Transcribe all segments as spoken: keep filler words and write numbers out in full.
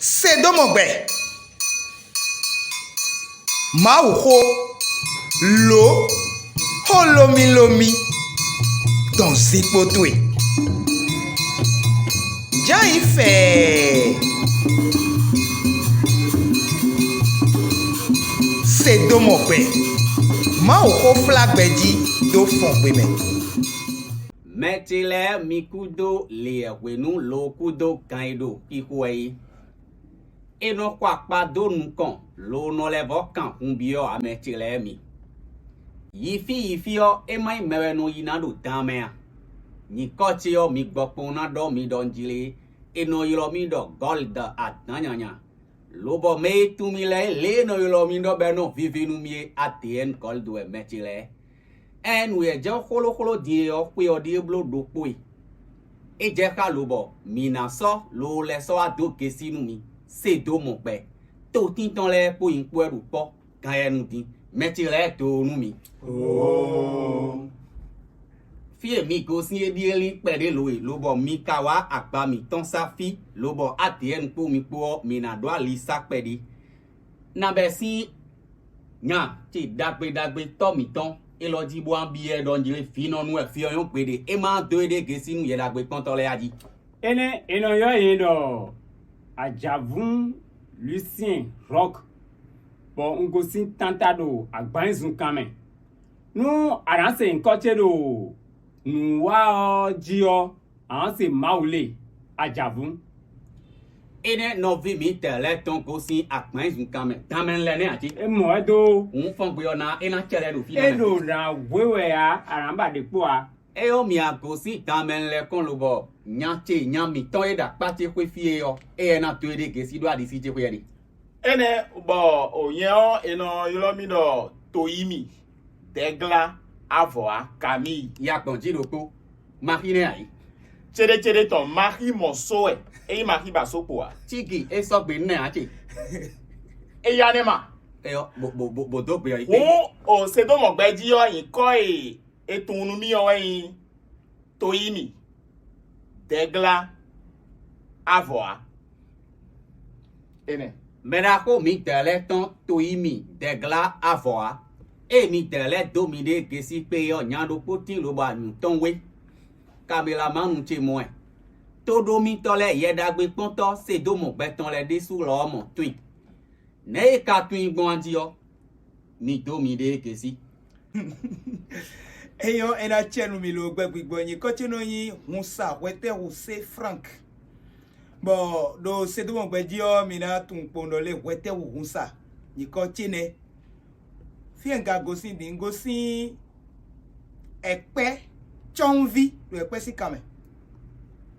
Se dó mɔ gbɛ. Mawuxó, lǒ, xó lómílómí dɔn zinkpo towe. Jǎ yi fɛɛ. Se dó mɔ gbɛ. Mawuxó flá gbɛ jí dó fɔn gbe mɛ. Mɛ ce lɛ́ɛ mi kúdó lě e hwenu lo kúdó gan e ɖo xixo wɛ é. È nɔ xɔ akpa dó nukɔn lo nɔ lɛ́ vɔ́ kan hun byɔ́ ǎ, mɛ ce lɛ́ɛ mi. Yi fí yi fí ɔ́, é má nyí mɛ wɛ nɔ yi ná ɖo dan mɛ a? Nyǐkɔ ce ɔ́, mi gbɔ kpɔ́n ná ɖɔ mi ɖɔ un jlé; è nɔ ylɔ́ mì ɖɔ Gɔ́lidɔ adǎn nyanya, lobɔ mɛ e tunwun mì lɛ́ɛ lě e è nɔ ylɔ́ mì ɖɔ bɔ é nɔ víví nú mì é, Adeyɛ́ni Gɔ́lidɔ wɛ mɛ ce lɛ́ɛ. Ɛɛn, nǔ e jɛ xwlóxwló din e ɔ́, xwe ɔ́ ɖíe bló ɖokpó e. É jɛ xá lobɔ mǐ ná sɔ́ loo lɛ́ɛ sɔ́ wá dó gesi nú mi, se dó mɔ gbɛ. Totín tɔn lɛ́ɛ kpó nyí kpó wɛ ɖo kpɔ́, ganyɛnu dín, mɛ ce lɛ́ɛ doo nú mi. Fí e mi gosín é ɖíe lín kpɛɖé lo e, lobɔ mi ka wá agba mǐtɔn sá fí, lobɔ Adeyɛ́ni kpó mi kpó ɔ́, mǐ ná ɖó ali sá kpɛɖé. Nabɛ sín nya ce ɖagbe ɖagbe tɔ́ mǐtɔn élɔ́ jí bó wá byɔ́ ɛ ɖɔ un jlé vǐnɔ nú wɛ fí ɔ́ nyɔ́ gbeɖé, é ma dó éɖée gésí nú Yɛ Ɖagbe kpɔ́ntɔ́ lɛ́ɛ a jí. Énɛ́ è nɔ ylɔ́ nyɛ ɖɔ ajǎvún Lucien Rock, bɔ un gosín tanta ɖo agbanyízunkan mɛ. Nú a nǎ se nyǐkɔ ce ɖo nǔ wa ɔ́ jí ɔ́, a nǎ se Mawu lé ajǎvún. Énɛ́ nɔví mǐtɛn lɛ́ɛ tɔn gosín agbanyízunkan mɛ danmɛ lɛ́ɛ nɛ́ ǎ cí. É mɔ wɛ dó. Hǔn fɔngbe ɔ́ ná é ná cɛ lɛ́ ɖo fí é nɛ́ mɛ. Ɖo nǎ hwe wɛ ǎ, a nǎ ba ɖě kpó ǎ. Éyɔ́ mi a gosín danmɛ lɛ́ɛ kɔn lobɔ nya ce nya mǐtɔn e ɖo akpá ce xwé fí é ɔ́, éyɛ́ ná dó éɖée gěsí ɖó aɖisí ce xwé ɔ́ ɖe. Énɛ́ bɔ nyɛ ɔ́, è nɔ ylɔ́ mì ɖɔ Toyími, Dɛglá, Avɔ̌ ǎ, Kamíyi. Ya gbɔn jí ɖokpó, Maxí nɛ́ ǎ é. Céɖécéɖé tɔn Maxí mɔ só wɛ, é nyí Maxí ba só kpo ǎ. Cígi é sɔ́ gbe nú nɛ́ ǎ ce. Éyá nɛ́ ma. Eyɔ, bó bó bó bó dó gbe ɔ́ yi. Hǔn o Sedómɔ gbɛ jí ɔ́, nyǐkɔ e è tunwun nú mì ɔ́ wɛ nyí Toyími, Dɛglá, Avɔ̌ ǎ. Énɛ́. Mɛɖaxó mǐdɛɛ lɛ́ɛ tɔn Toyími, Dɛglá, Avɔ̌ ǎ. Ée midɛɛ lɛ́ɛ dó miɖée gesi kpé ɔ́, nya ɖokpó tín lobo anyǔ tɔn wé. Kamelamánu ce mɔ ɛ. Tóɖómítɔ́ lɛ́ɛ, Yɛ Ɖagbe kpɔ́ntɔ́, Sedómɔ gbɛ tɔn lɛ́ɛ ɖésú lɔ ɔ́ mɔ tunwun. Nɛ̌ e ka tunwun gbɔn a jí ɔ́, mi dó miɖée gesi. Enyɔ é ná cɛ nú mi lo gbɛgbígbɔ nyǐkɔ ce nɔ nyí hunsa hwɛtɛ́ Husé Frank. Bɔ ɖo Sedómɔ gbɛ jí ɔ́, mi ná tunwun kpowun ɖɔ lé hwɛtɛ́ hunsa nyǐkɔ ce nɛ́. Fí e un ka gosín din, un gosín ɛkpɛ́ cɔ́nví ɖo ɛkpɛ́ sín kan mɛ,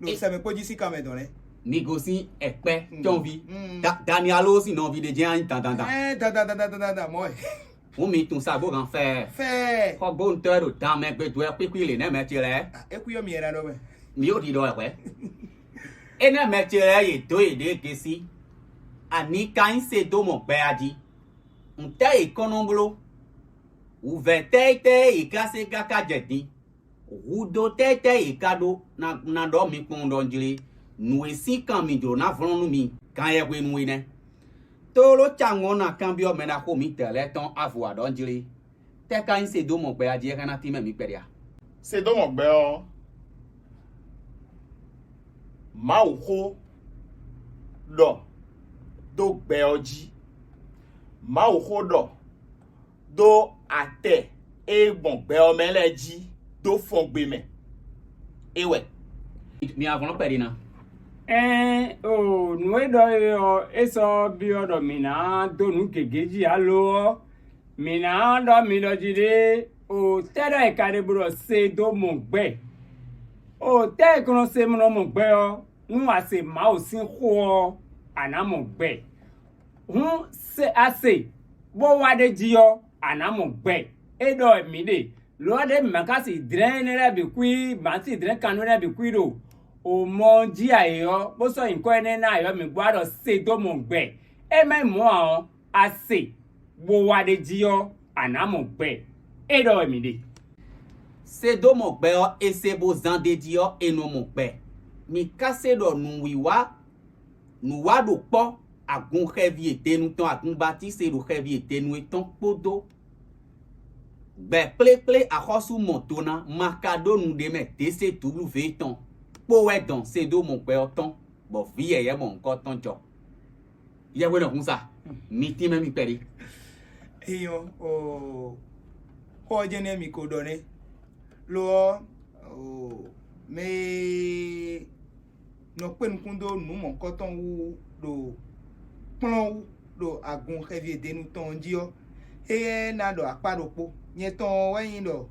ɖo sɛmɛkpó jí sín kan mɛ dɔn lɛ́ɛ. Mi gosín ɛkpɛ́ cɔ́nví. Da- Danialo sín nɔví ɖé jɛ́n anyí dandandan. Ɛ dandandandandandan mɔ ɛ. Hǔn mi tunwun sa bó gán fɛ́ɛ. Fɛ́ɛ. Xɔgbónutɔ́ e ɖo dan mɛ gbe dó ɛ xwíxwí lě nɛ́ mɛ ce lɛ́ɛ. É xwí ɔ́ mi ɛ ná ɖɔ mɛ. Mi yóò ɖiɖɔ wɛ hwɛ̌. Énɛ́ mɛ ce lɛ́ɛ yě dó yěɖée gésí. Ani ka nyí Sedómɔ gbɛ a jí? Ntɛ́ yě kɔn nɔ bló? Wǔvɛ́ tɛ́ tɛ́ yě ká se káká jɛ din? Hudó tɛ́ tɛ́ yě ká ɖó ná ɖɔ mi kpɔ́n ɖɔ un jlé? Nǔ e sín kan mǐ jló ná vlɔ́n nú mi ganyɛ hwenu é nɛ́. Tlóló cawun ɔ́ ná kanbyɔ́ mɛ ná xo mǐdɛɛ lɛ́ɛ tɔn avo ǎ ɖɔ un jlé? Tɛ́ ka nyí Sedómɔ gbɛ a jí é hɛn ná tínmɛ mǐ kpɛɖé a? Sedómɔ gbɛ ɔ́, Mawuxó ɖɔ dó gbɛ ɔ́ jí. Mawuxó ɖɔ dó atɛ e gbɔn gbɛ ɔ́ mɛ lɛ́ɛ jí dó fɔn gbe mɛ. É wɛ. Mi ahlɔ́n kpɛɖé ná. Ɛɛn, o nǔ e ɖɔ é ɔ́, é sɔ́ byɔ́ ɖɔ mǐ ná dó nǔ gěgé jí ǎ lo ɔ́, mǐ ná ɖɔ mi ɖɔ jí ɖé, o tɛ́ ɖɔ è ka ɖe bó ɖɔ se dó mɔ gbɛ? O tɛ́ è ko nɔ se nɔ mɔ gbɛ ɔ́, nú a se Mawu sín xó ɔ́, a nǎ mɔ gbɛ. Hǔn se a se, bó wá ɖ'é jí ɔ́, a nǎ mɔ gbɛ. É ɖɔ wɛ mǐ ɖe. Lo ɔ́ ɖě mǐ ma ka si dlɛ́n énɛ́ lɛ́ɛ bǐ kwí, mǎ si dlɛ́n kannú énɛ́ bǐ kwí ɖo o mɔ ɔ́ jí ǎ é ɔ́, bó sɔ́ nyǐkɔ énɛ́ ná ǎ é ɔ́, mǐ gbɔ wá ɖɔ Sedómɔ gbɛ. É má nyí mɔ̌ ǎ ɔ́, a se, bó wá ɖ'é jí ɔ́, a nǎ mɔ gbɛ. É ɖɔ wɛ mǐ ɖe. Sedómɔ gbɛ ɔ́, è se bó zán d'é jí ɔ́, è nɔ mɔ gbɛ. Mǐ ka se ɖɔ nǔwiwa Nǔ wa ɖo kpɔ́ agun xɛvi e denu tɔn agun Batíse ɖo xɛvi e denu e tɔn kpódó gbɛ̌ kplékplé axɔ́sú mɔ do ná ma ka ɖó nu ɖé mɛ dě se dǔblúvé tɔn kpó wɛ dɔn se dó mɔ gbɛ ɔ́ tɔn, bɔ vǐ yɛ̌yɛ́ mɔ nukɔn tɔn jɔ. Yɛhwe nɔ hun sa, mi tínmɛ mi kpɛɖé. Eyɔn, o xɔ ɔ́ jɛ́n nɛ́ mi ko ɖɔ nɛ́. Lo ɔ́, o mɛ e nɔ kpé nukún dó nǔ mɔ̌kɔtɔn wú ɖo kplɔ́n wú ɖo agun xɛvi e denu tɔn jí ɔ́, éyɛ́ ná ɖɔ akpá ɖokpó. Nyɛ tɔn wɛ nyí ɖɔ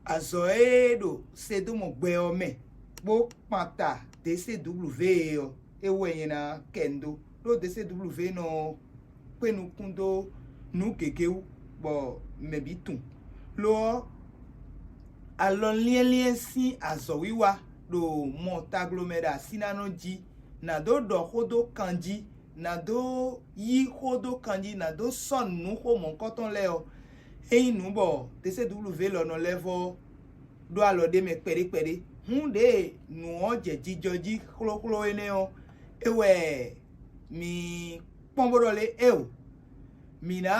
azɔ̌ e ɖo Sedómu gbɛ ɔ́ mɛ, bó kpan ta Desedúbluvě e ɔ́, é wú wɛ nyɛ ná kɛ nu dó, ɖó Desedúbluvě nɔ kpé nukún dó nǔ gěgé wú, bɔ mɛ bǐ tunwun. Lo ɔ́, alɔnlyɛ́nlyɛ́n sín azɔ̌wiwa ɖo mɔ taglomɛ ɖo asínánɔ jí, nǎ dó ɖɔ xó dó kan jí, nǎ dó yí xó dó kan jí, nǎ dó sɔ́ nǔ nú xó mɔ̌hunkɔtɔn lɛ́ɛ ɔ́, é nyí nǔ bɔ Desedúbluvě lɔ nɔ lɛ́ vɔ́ ɖó alɔ ɖ'é mɛ kpɛɖé kpɛɖé. Hǔn ɖěe nǔ ɔ́ jɛ jijɔ jí xlóxló énɛ́ ɔ́, é wɛ mi kpɔ́n bó ɖɔ lé éeǒ. Mǐ ná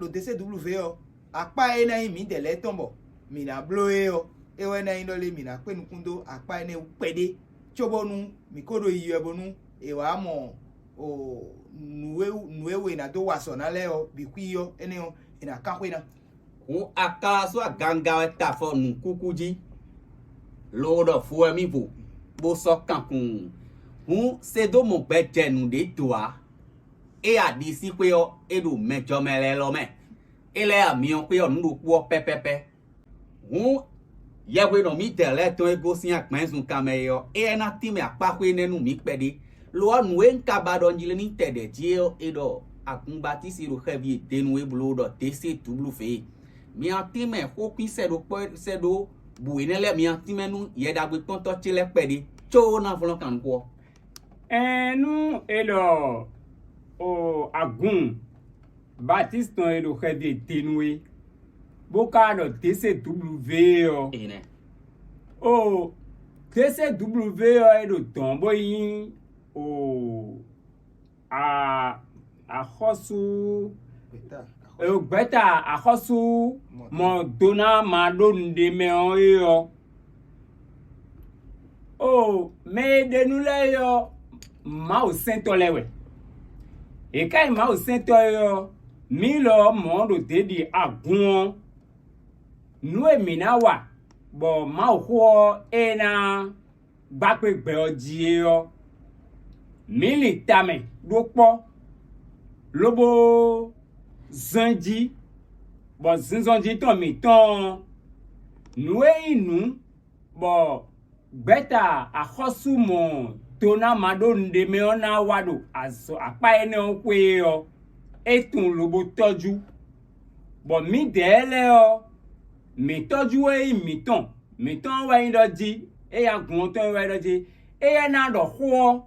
ɖo Desedúbluvě ɔ́, akpá e ná nyí mǐdɛɛ lɛ́ɛ tɔn bɔ mǐ ná bló é ɔ́, é wɛ ná nyí ɖɔ lé mǐ ná kpé nukún dó akpá énɛ́ wú kpɛɖé, cóbónú mǐ kó ɖo yiyi wɛ bónú è wǎ mɔ nǔ e nǔ e wú è nǎ dó wa azɔ̌ ná lɛ́ɛ ɔ́ bǐ xwí ɔ́, énɛ́ ɔ́, è nǎ kán xwé ná. Hǔn Akalasuwa ganga wɛ ta afɔ nǔkúkú jí, lo ɖɔ vo wɛ mì vo, bó sɔ́ kan kùn. Hǔn Sedómu gbɛ jɛ nǔɖé dǒ ǎ. É aɖisíxwé ɔ́, é ɖo mɛjɔmɛ lɛ́ɛ lɔ mɛ. É lɛ́ amyɔxwé ɔ́ nǔ ɖokpó ɔ́ pɛ́pɛ́pɛ́. Hǔn yɛhwenɔ mǐdɛɛ lɛ́ɛ tɔn e gosín agbɛ̌nzunkan mɛ é ɔ́, éyɛ́ ná tínmɛ akpáxwé énɛ́ nú mǐ kpɛɖé. Lo ɔ́, nǔ e un ka ba ɖɔ un jlé ní tɛ ɖɛ̌ jí é ɔ́, è ɖɔ agun Batísi ɖo xɛví e denu e bló ɖɔ Désé dǔblúvé e. Mi ná tínmɛ xókwín sɛ́ ɖó kpɔ́ sɛ́ ɖó bǔ énɛ́ lɛ́ɛ mi ná tínmɛ nú Yɛ Ɖagbe kpɔ́ntɔ́ ce lɛ́ɛ kpɛɖé, có ná vlɔ́n kan nukún ɔ́. Ɛɛn nú è ɖɔ o agun Batísi tɔn e ɖo xɛví e denu é, bó ka ɖɔ Désé dǔblúvé ɔ́, Enɛ. o Désé dǔblúvé ɔ́ é ɖo dɔ̌n bó nyí o a axɔ́sú o gbɛ̌ta axɔ́sú mɔ dó ná ma ɖó nu ɖé mɛ ɔ́ é ɔ́, o mɛ e ɖe nú lɛ́ɛ é ɔ́, Mawu sɛntɔ́ lɛ́ɛ wɛ. È ká nyí Mawu sɛntɔ́ é ɔ́, mǐ lɔ ɔ́ mɔ̌ ɖo dě ɖi agun ɔ́, nǔ e mǐ ná wa bɔ Mawuxó ɔ́ é ná gbá kpé gbɛ ɔ́ jí é ɔ́, mǐ lin tamɛ ɖó kpɔ́, lobo zɔn jí, bɔ zinzɔnjí tɔn mǐtɔn ɔ́, nǔ e nyí nǔ bɔ gbɛ̌ta axɔ́sú mɔ do ná ma ɖó nǔɖé mɛ ɔ́ ná wa ɖo azɔ̌ akpá énɛ́ ɔ́ xwé é ɔ́, é tunwun lobo tɔ́jú, bɔ mǐdɛɛ lɛ́ɛ ɔ́, mǐ tɔ́jú e nyí mǐtɔn, mǐtɔn ɔ́ wɛ nyí ɖɔ jí, éyɛ́ agun ɔ́ tɔn wɛ ɖɔ jí, éyɛ́ ná ɖɔ xó ɔ́,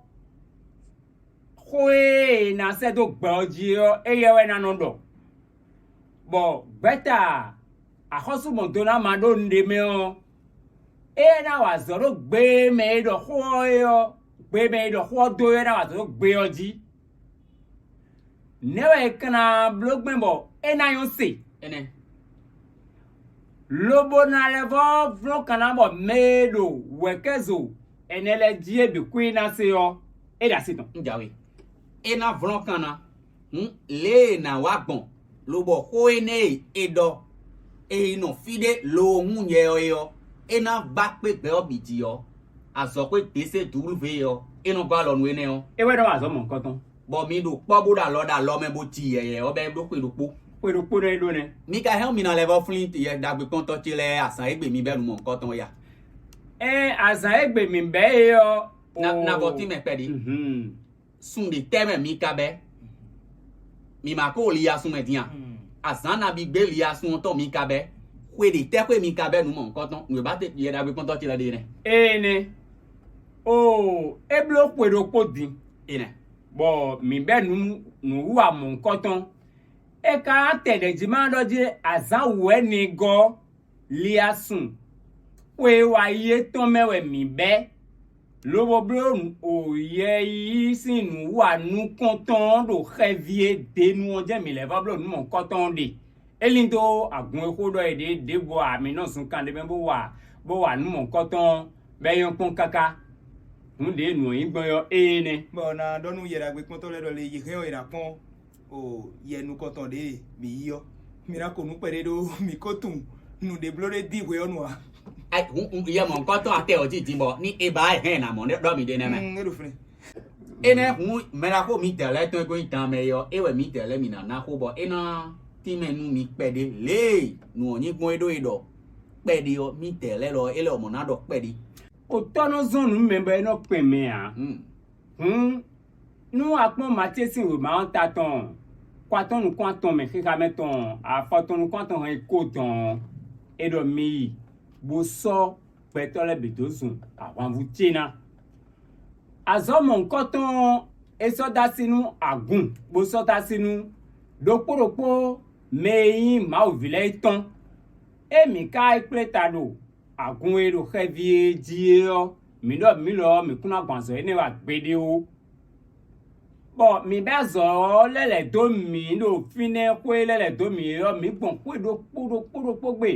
xó e è nǎ sɛ́ dó gbɛ ɔ́ jí é ɔ́, éyɛ́ wɛ ná nɔ ɖɔ, bɔ gbɛ̌ta axɔ́sú mɔ do ná ma ɖó nǔɖé mɛ ɔ́, éyɛ́ ná wa azɔ̌ ɖó gbe e mɛ è ɖɔ xó ɔ́ é ɔ́, gbe e mɛ è ɖɔ xó ɔ́ dó é ɔ́ ná wa azɔ̌ ɖó gbe ɔ́ jí. Nɛ̌ wɛ è ka ná bló gbɛn bɔ é ná nyɔ́ se? Enɛ. Lobo ná lɛ́ vɔ́ vlɔ́n kan ná bɔ mɛ e ɖo wɛ̌kɛ́zo ɛnɛ lɛ́ɛ jí é bǐ kú i ná se ɔ́, é ɖo asi tɔn. Un jǎwe. É ná vlɔ́n kan ná. Hǔn lě e è nǎ wa gbɔn, lobɔ xó énɛ́ e è ɖɔ è yi nɔ fí ɖé lo hún nyɛ ɔ́ é ɔ́, é ná gbá kpé gbɛ ɔ́ bǐ jí ɔ́, azɔ̌xwé Désé dǔblúvé ɔ́, é nɔ gɔ́ alɔ nú énɛ́ ɔ́. É wɛ nɔ wa azɔ̌ mɔ̌hunkɔtɔn. Bɔ mi ɖo kpɔ́ bó ɖo alɔ ɖo alɔ mɛ bó ji yɛ̌yɛ́ ɔ́ bɛ́ ɖó xwe ɖokpó. Xwe ɖokpó nɔ é ɖó nɛ́. Mi ka hɛn mi ná lɛ́ vɔ́ flín Yɛ Ɖagbe kpɔ́ntɔ́ ce lɛ́ɛ azǎn e gbe mi bɛ́ nu mɔ̌hunkɔtɔn é a? Ɛn azǎn e gbe mǐ bɛ́ é ɔ́. Na na vɔ tín mɛ kpɛɖí. Sun ɖě tɛ́ mɛ mi ka bɛ́? Mi ma ko li asun mɛ din a? Azǎn nabí gbé li asun ɔ́ tɔn mi ka bɛ́? Xwe ɖě tɛ́ xwé mi ka bɛ́ nu mɔ̌hunkɔtɔn? Nǔ e ba te Yɛ Ɖagbe kpɔ́ntɔ́ ce lɛ́ɛ ɖe nɛ́. Énɛ́. Oo, é bló xwe ɖokpó din, Enɛ. Bɔ mǐ bɛ́ nǔ nǔwiwa mɔ̌hunkɔtɔn. É ka tɛ ɖɛ̌ jí ma ɖɔ jí azǎn wǔ wɛ nigɔ́ li asun xwe e wa yi é tɔn mɛ wɛ mǐ bɛ́. lobo bló o yɛ yíyí sín nǔ wa nukɔntɔn ɔ́ ɖo xɛví e denu ɔ́ jɛ́n mǐ lɛ́ vɔ́ bló nǔ mɔ̌hunkɔtɔn ɔ́ ɖe. É lín dó agun e xó ɖɔ è ɖe ɖěbǔ ǎ, mǐ nɔ zunkan ɖé mɛ bó wa bó wa nǔ mɔ̌hunkɔtɔn ɔ́, bɔ é nyɔ́ kpɔ́n káká. Nǔ ɖě nǔ ɔ́ nyí gbɔn ɔ́, éé nɛ́. Bɔ ná ɖɔ nú yɛ ɖagbe kpɔ́ntɔ́ lɛ́ɛ ɖɔ lě yě hɛn ɔ́ è nǎ kpɔ́n o yɛ nukɔntɔn ɖě mǐ yí ɔ́, mǐ ná ko nǔ kpɛɖé ɖó mǐ ko tunwun nǔɖé bló ɖé dín hwe ɔ́ nu ǎ. Ai, hun, hun, yɛ mɔ̌hunkɔtɔn atɛ ɔ́ jí din bɔ ní é ba hɛn nǎ mɔ ɖɔ mǐ ɖe nɛ́ mɛ. Mm, é ɖo fínɛ́. Énɛ́ hǔn mɛɖaxó mǐdɛɛ lɛ́ɛ tɔn e ko nyí dan mɛ é ɔ́, é wɛ mǐdɛɛ lɛ́ɛ mǐ ná ná xó bɔ é ná tínmɛ nú mi kpɛɖé lě e nǔ ɔ́ nyí gbɔn é ɖó e ɖɔ kpɛɖé ɔ́, mǐdɛɛ lɛ́ɛ lɔ é lɛ́ mɔ ná ɖɔ kpɛɖé. Otɔ́ nɔ zɔ́n nǔ mɛ bɔ é nɔ kpɛn mɛ ǎ. Hmm. Hǔn, nú a kpɔ́n Matíe sín wěma ɔ́ ta tɔn, kɔ atɔn nukún atɔn mɛ xixa mɛ tɔn, afɔ tɔn nukún atɔn hɛn ko dɔn ɔ́, é ɖɔ mi yi, bó sɔ́ gbɛtɔ́ lɛ́ɛ bǐ dó zun ahwanvú ce ná. Azɔ̌ mɔ̌hunkɔtɔn ɔ́, é sɔ́ dó así nú agun, bó sɔ́ dó así nú ɖokpó ɖokpó mɛ e nyí Mawu ví lɛ́ɛ é tɔn. Ée mǐ ka yi kplé ta ɖo agun e ɖo xɛví e jí é ɔ́, mǐ ɖɔ mǐ lɔ ɔ́, mǐ kún ná gbɔn azɔ̌ énɛ́ wa gbeɖé ó. Bɔ mǐ bɛ́ azɔ̌ ɔ́ lɛ́ lɛ̌ dó mǐ ɖo fínɛ́ xwé lɛ́ lɛ̌ dó mǐ é ɔ́, mǐ gbɔn xwé ɖokpó ɖokpó ɖokpó gbe.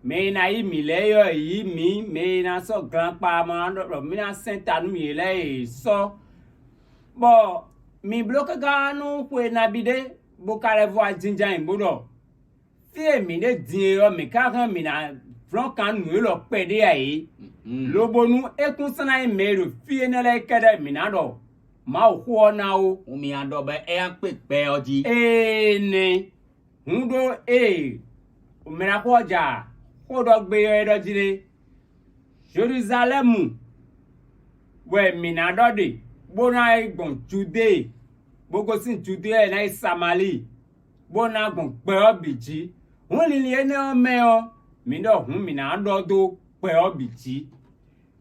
Mɛ e ná yí mǐ lɛ́ɛ é ɔ́, è yǐ mǐ; mɛ e ná sɔ́ glan kpa ɔ́, ma ɖɔ ɖɔ mǐ ná sɛn ta nú mǐ lɛ́ɛ e è sɔ́. Bɔ mǐ bló káká nú xwe nabí ɖé, bó ka lɛ́ vɔ ajínjɔ́n ayǐ bó ɖɔ: Fí e mǐ ɖe din e ɔ́, mǐ ka hɛn mǐ ná vlɔ́n kan nǔ élɔ́ kpɛɖé ǎ é, lobo nú é kún sɔ́ ná nyí mɛ e ɖo fí énɛ́ lɛ́ɛ kɛ́ɖɛ́ mǐ ná ɖɔ Mawuxó ɔ́ ná ó. Hun mì a ɖɔ bɔ é ná kpé gbɛ ɔ́ jí. Énɛ́. Hǔn ɖó ée mɛɖaxó ɔ́ ja xó ɖɔ gbé ɔ́ é ɖɔ jí ɖé: Jeluzalɛ́mu wɛ mǐ ná ɖɔ ɖe, bó ná yi gbɔn Judée, bó gosín Judée ɔ́, è nǎ yi Samalíi, bó ná gbɔn gbɛ ɔ́ bǐ jí. Hǔn linlin énɛ́ ɔ́ mɛ ɔ́, mǐ ɖɔ hǔn mǐ ná ɖɔ dó gbɛ ɔ́ bǐ jí.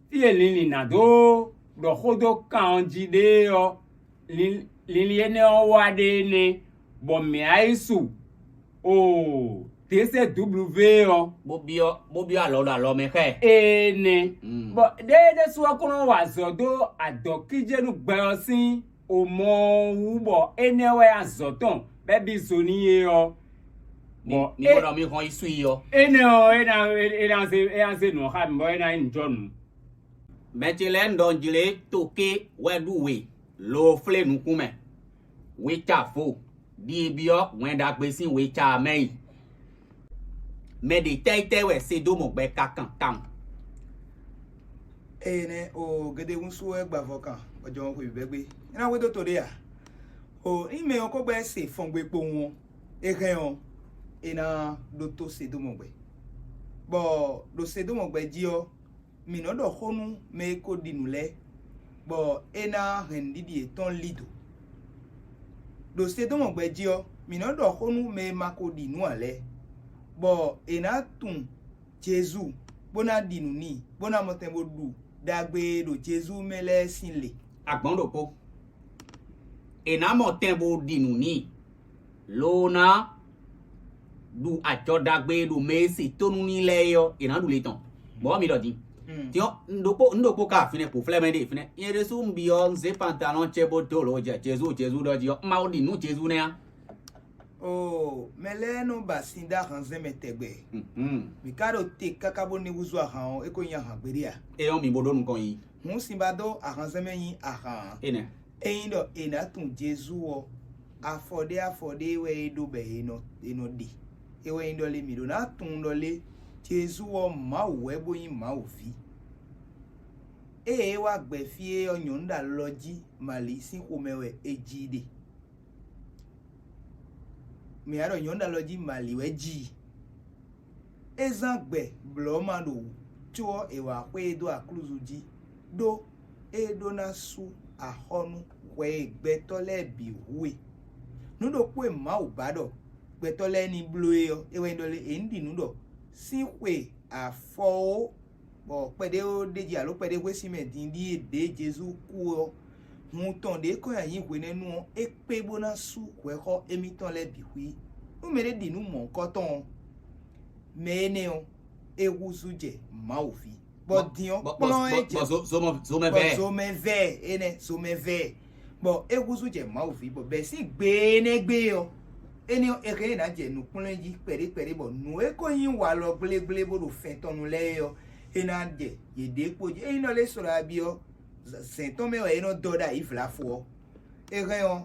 Fí e linlin ná dó ɖɔ xó dó kan ɔ́ jí ɖe ɔ́, linlin énɛ́ ɔ́ wá ɖe énɛ́, bɔ mǐ á yi su o dě se dǔblúvé ɔ́. Bó byɔ́ bó byɔ́ alɔ ɖo alɔ mɛ xá ɛ. Énɛ́. Bɔ ɖéé ɖésú ɔ́ kó nɔ wa azɔ̌ dó adɔ̌kíjé nú gbɛ ɔ́ sín omɔ ɔ́ wú, bɔ énɛ́ wɛ azɔ̌ tɔn bɔ é bí zo n'i é ɔ́. Mi bɔ mi é- bó ɖɔ mi hɔn yi sú i ɔ́. Énɛ́ ɔ́, é ná é ná zé é ná zé nǔ ɔ́ xá mi, bɔ é ná nyí nǔjɔnǔ. Mɛ ce lɛ́ɛ un ɖɔ un jlé toké wɛ ɖú we, lo flé nukún mɛ. We ca vo, ɖi e byɔ́ Wɛn Ɖagbe sín we ca ɔ́ mɛ yi. Mɛ ɖě tɛ́yítɛ́ wɛ Sedómu gbɛ ka kan tawun? Eye nɛ́ o gedegúnsú wɛ gba avɔ kan bɔ jɔhɔn xwe bǐbɛ́ gbé. É ná hwedó to ɖé a? O ényí mɛ ɔ́ ko gbɛ́ se fɔngbe kpowun ɔ́, é hɛn ɔ́, é ná ɖótó Sedómu gbɛ. Bɔ ɖo Sedómu gbɛ jí ɔ́, mǐ nɔ́ ɖɔ xó nú mɛ e ko ɖi nǔ lɛ́ɛ, bɔ é ná hɛn nǔɖiɖi yětɔn lí dǒ. Ɖo Sedómu gbɛ jí ɔ́, mǐ nɔ́ ɖɔ xó nú mɛ e ma ko ɖi nǔ ǎ lɛ́ɛ, bɔ è nǎ tunwun Jezu, bó ná ɖi nǔ n'i, bó ná mɔtɛn bó ɖu ɖagbe e ɖo Jezu mɛ lɛ́ɛ sín le. Agbɔ̌n ɖokpó. È nǎ mɔ tɛn bó ɖi nǔ n'i, lo ná ɖu ajɔ ɖagbe e ɖo mɛ e se tónú n'i lɛ́ɛ é ɔ́, è nǎ ɖu le tɔn. Bɔ mi ɖɔ din. Tiɔn, un ɖokpó un ɖokpó ka fínɛ́ kpo flɛ́ mɛ ɖe fínɛ́. Nyɛ ɖésú un byɔ́ un zé pantalɔn ce bó dó lǒ jɛ Jezu Jezu ɖɔ jí ɔ́, un ma ko ɖi nǔ Jezu nɛ́ á. Oo, mɛ lɛ́ɛ nɔ ba sin dó ahanzɛ́n mɛ tɛgbɛ. Mǐ ka ɖo te káká bó ní húzú ahan ɔ́, é ko nyí ahan gbeɖé a? É ɔ́, mi bo ɖó nukɔn yi. Hǔn sin ba dó ahanzɛ́n mɛ nyí ahan ǎ. Énɛ́. Ényí ɖɔ è nǎ tunwun Jezu ɔ́, afɔ ɖé afɔ ɖé wɛ é ɖó bɔ è nɔ è nɔ ɖe. É wɛ nyí ɖɔ lé mǐ ɖó ná tunwun ɖɔ lé Jezu ɔ́ Mawu wɛ bó nyí Mawu ví. Ée é wá gbɛ fí é ɔ́, nyɔ̌nu ɖo alɔ jí Mali sín xomɛ wɛ é jí ɖe. Mǐ wá ɖɔ nyɔ̌nu ɖo alɔ jí Mali wɛ jí i. É zán gbɛ blɔ̌ ma ɖo wǔ, có ɔ́, è wa xwé e dó aklúzu jí, ɖó é ɖó ná sú axɔ́ nú hwɛ e gbɛtɔ́ lɛ́ɛ bǐ hu é. Nǔ ɖokpó e Mawu ba ɖɔ gbɛtɔ́ lɛ́ɛ ní bló é ɔ́, é wɛ nyí ɖɔ lé è ní ɖi nǔ ɖɔ sín xwe afɔwó bɔ kpɛɖé ɖ'é jí alǒ kpɛɖé hwesí mɛ din ɖíe ɖě Jezu kú ɔ́, hun tɔn ɖě kɔn nyi ayǐ hwenɛ́nu ɔ́, é kpé bó ná sú hwɛxɔ émítɔn lɛ́ɛ bǐ xwí. Nú mɛɖé ɖi nǔ mɔ̌hunkɔtɔn ɔ́, mɛ énɛ́ ɔ́, é húzú jɛ Mawu ví. Bɔ din ɔ́ kplɔ́n ɛ jɛ zomɛ vɛ, zomɛ vɛ, enɛ zomɛ vɛ. Bɔ é húzú jɛ Mawu ví, bɔ bɛ̌ sín gbe énɛ́ gbe ɔ́, énɛ́ ɔ́, è hɛn ná jɛ nǔkplɔ́n jí kpɛɖé kpɛɖé, bɔ nǔ e ko nyí walɔ gblégblé bó ɖo fɛn tɔn nu lɛ́ɛ é ɔ́, é ná jɛ yěɖée kpó jí. Ényí nɔ lé sɔ́ ɖo abi ɔ́, zɛ̌n tɔn mɛ wɛ é nɔ dɔ ɖo ayi vlafo ɔ́. É hɛn ɔ́,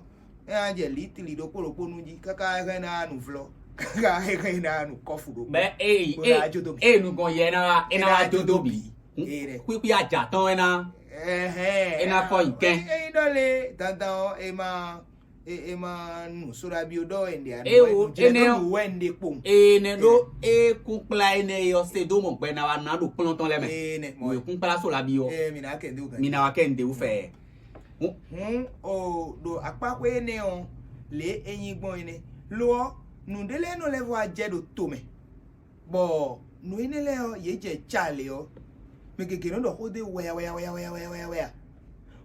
é ná jɛ lǐtli ɖokpó ɖokpó nu jí káká é hɛn ná nǔvlɔ́, káká é hɛn ná nǔ kɔ́fu ɖokpó. Bɛ ée Bó ná jó dó bǐ. Ée nukɔn yɛ ná wá, é ná wá jó dó bǐ. Ee ɖɛ. Xwíxwí ajǎ tɔn é ná, Ɛhɛn. É ná kɔ nyi kɛn. Ényí ɖɔ lé dandan ɔ́, é má é é má nu sóɖabi ó ɖɔ wɛ un ɖe anu. Ée wo, énɛ́ ɔ́, wɛ un ɖe kpowun. Ée nɛ ɖó é kún kplá énɛ́ e ɔ́ se dó mɔ gbɛ ná wá ná ɖo kplɔ́n tɔn lɛ́ɛ mɛ. Ee nɛ mɔ. Wě kún kplá sóɖabi ɔ́. Ee mi ná kɛ ndé wú. Mi ná wá kɛ nǔɖé wú fɛ. Hǔn o ɖo akpáxwé énɛ́ ɔ́, lě e é nyí gbɔn é nɛ́. Lo ɔ́, nǔɖé lɛ́ɛ nɔ lɛ́ vɔ wá jɛ ɖo to mɛ, bɔ nǔ énɛ́ lɛ́ɛ ɔ́, yě jɛ ca lě ɔ́, mɛ gěgé nɔ ɖɔ xó dó wɛya wɛya wɛya wɛya wɛya wɛya wɛya.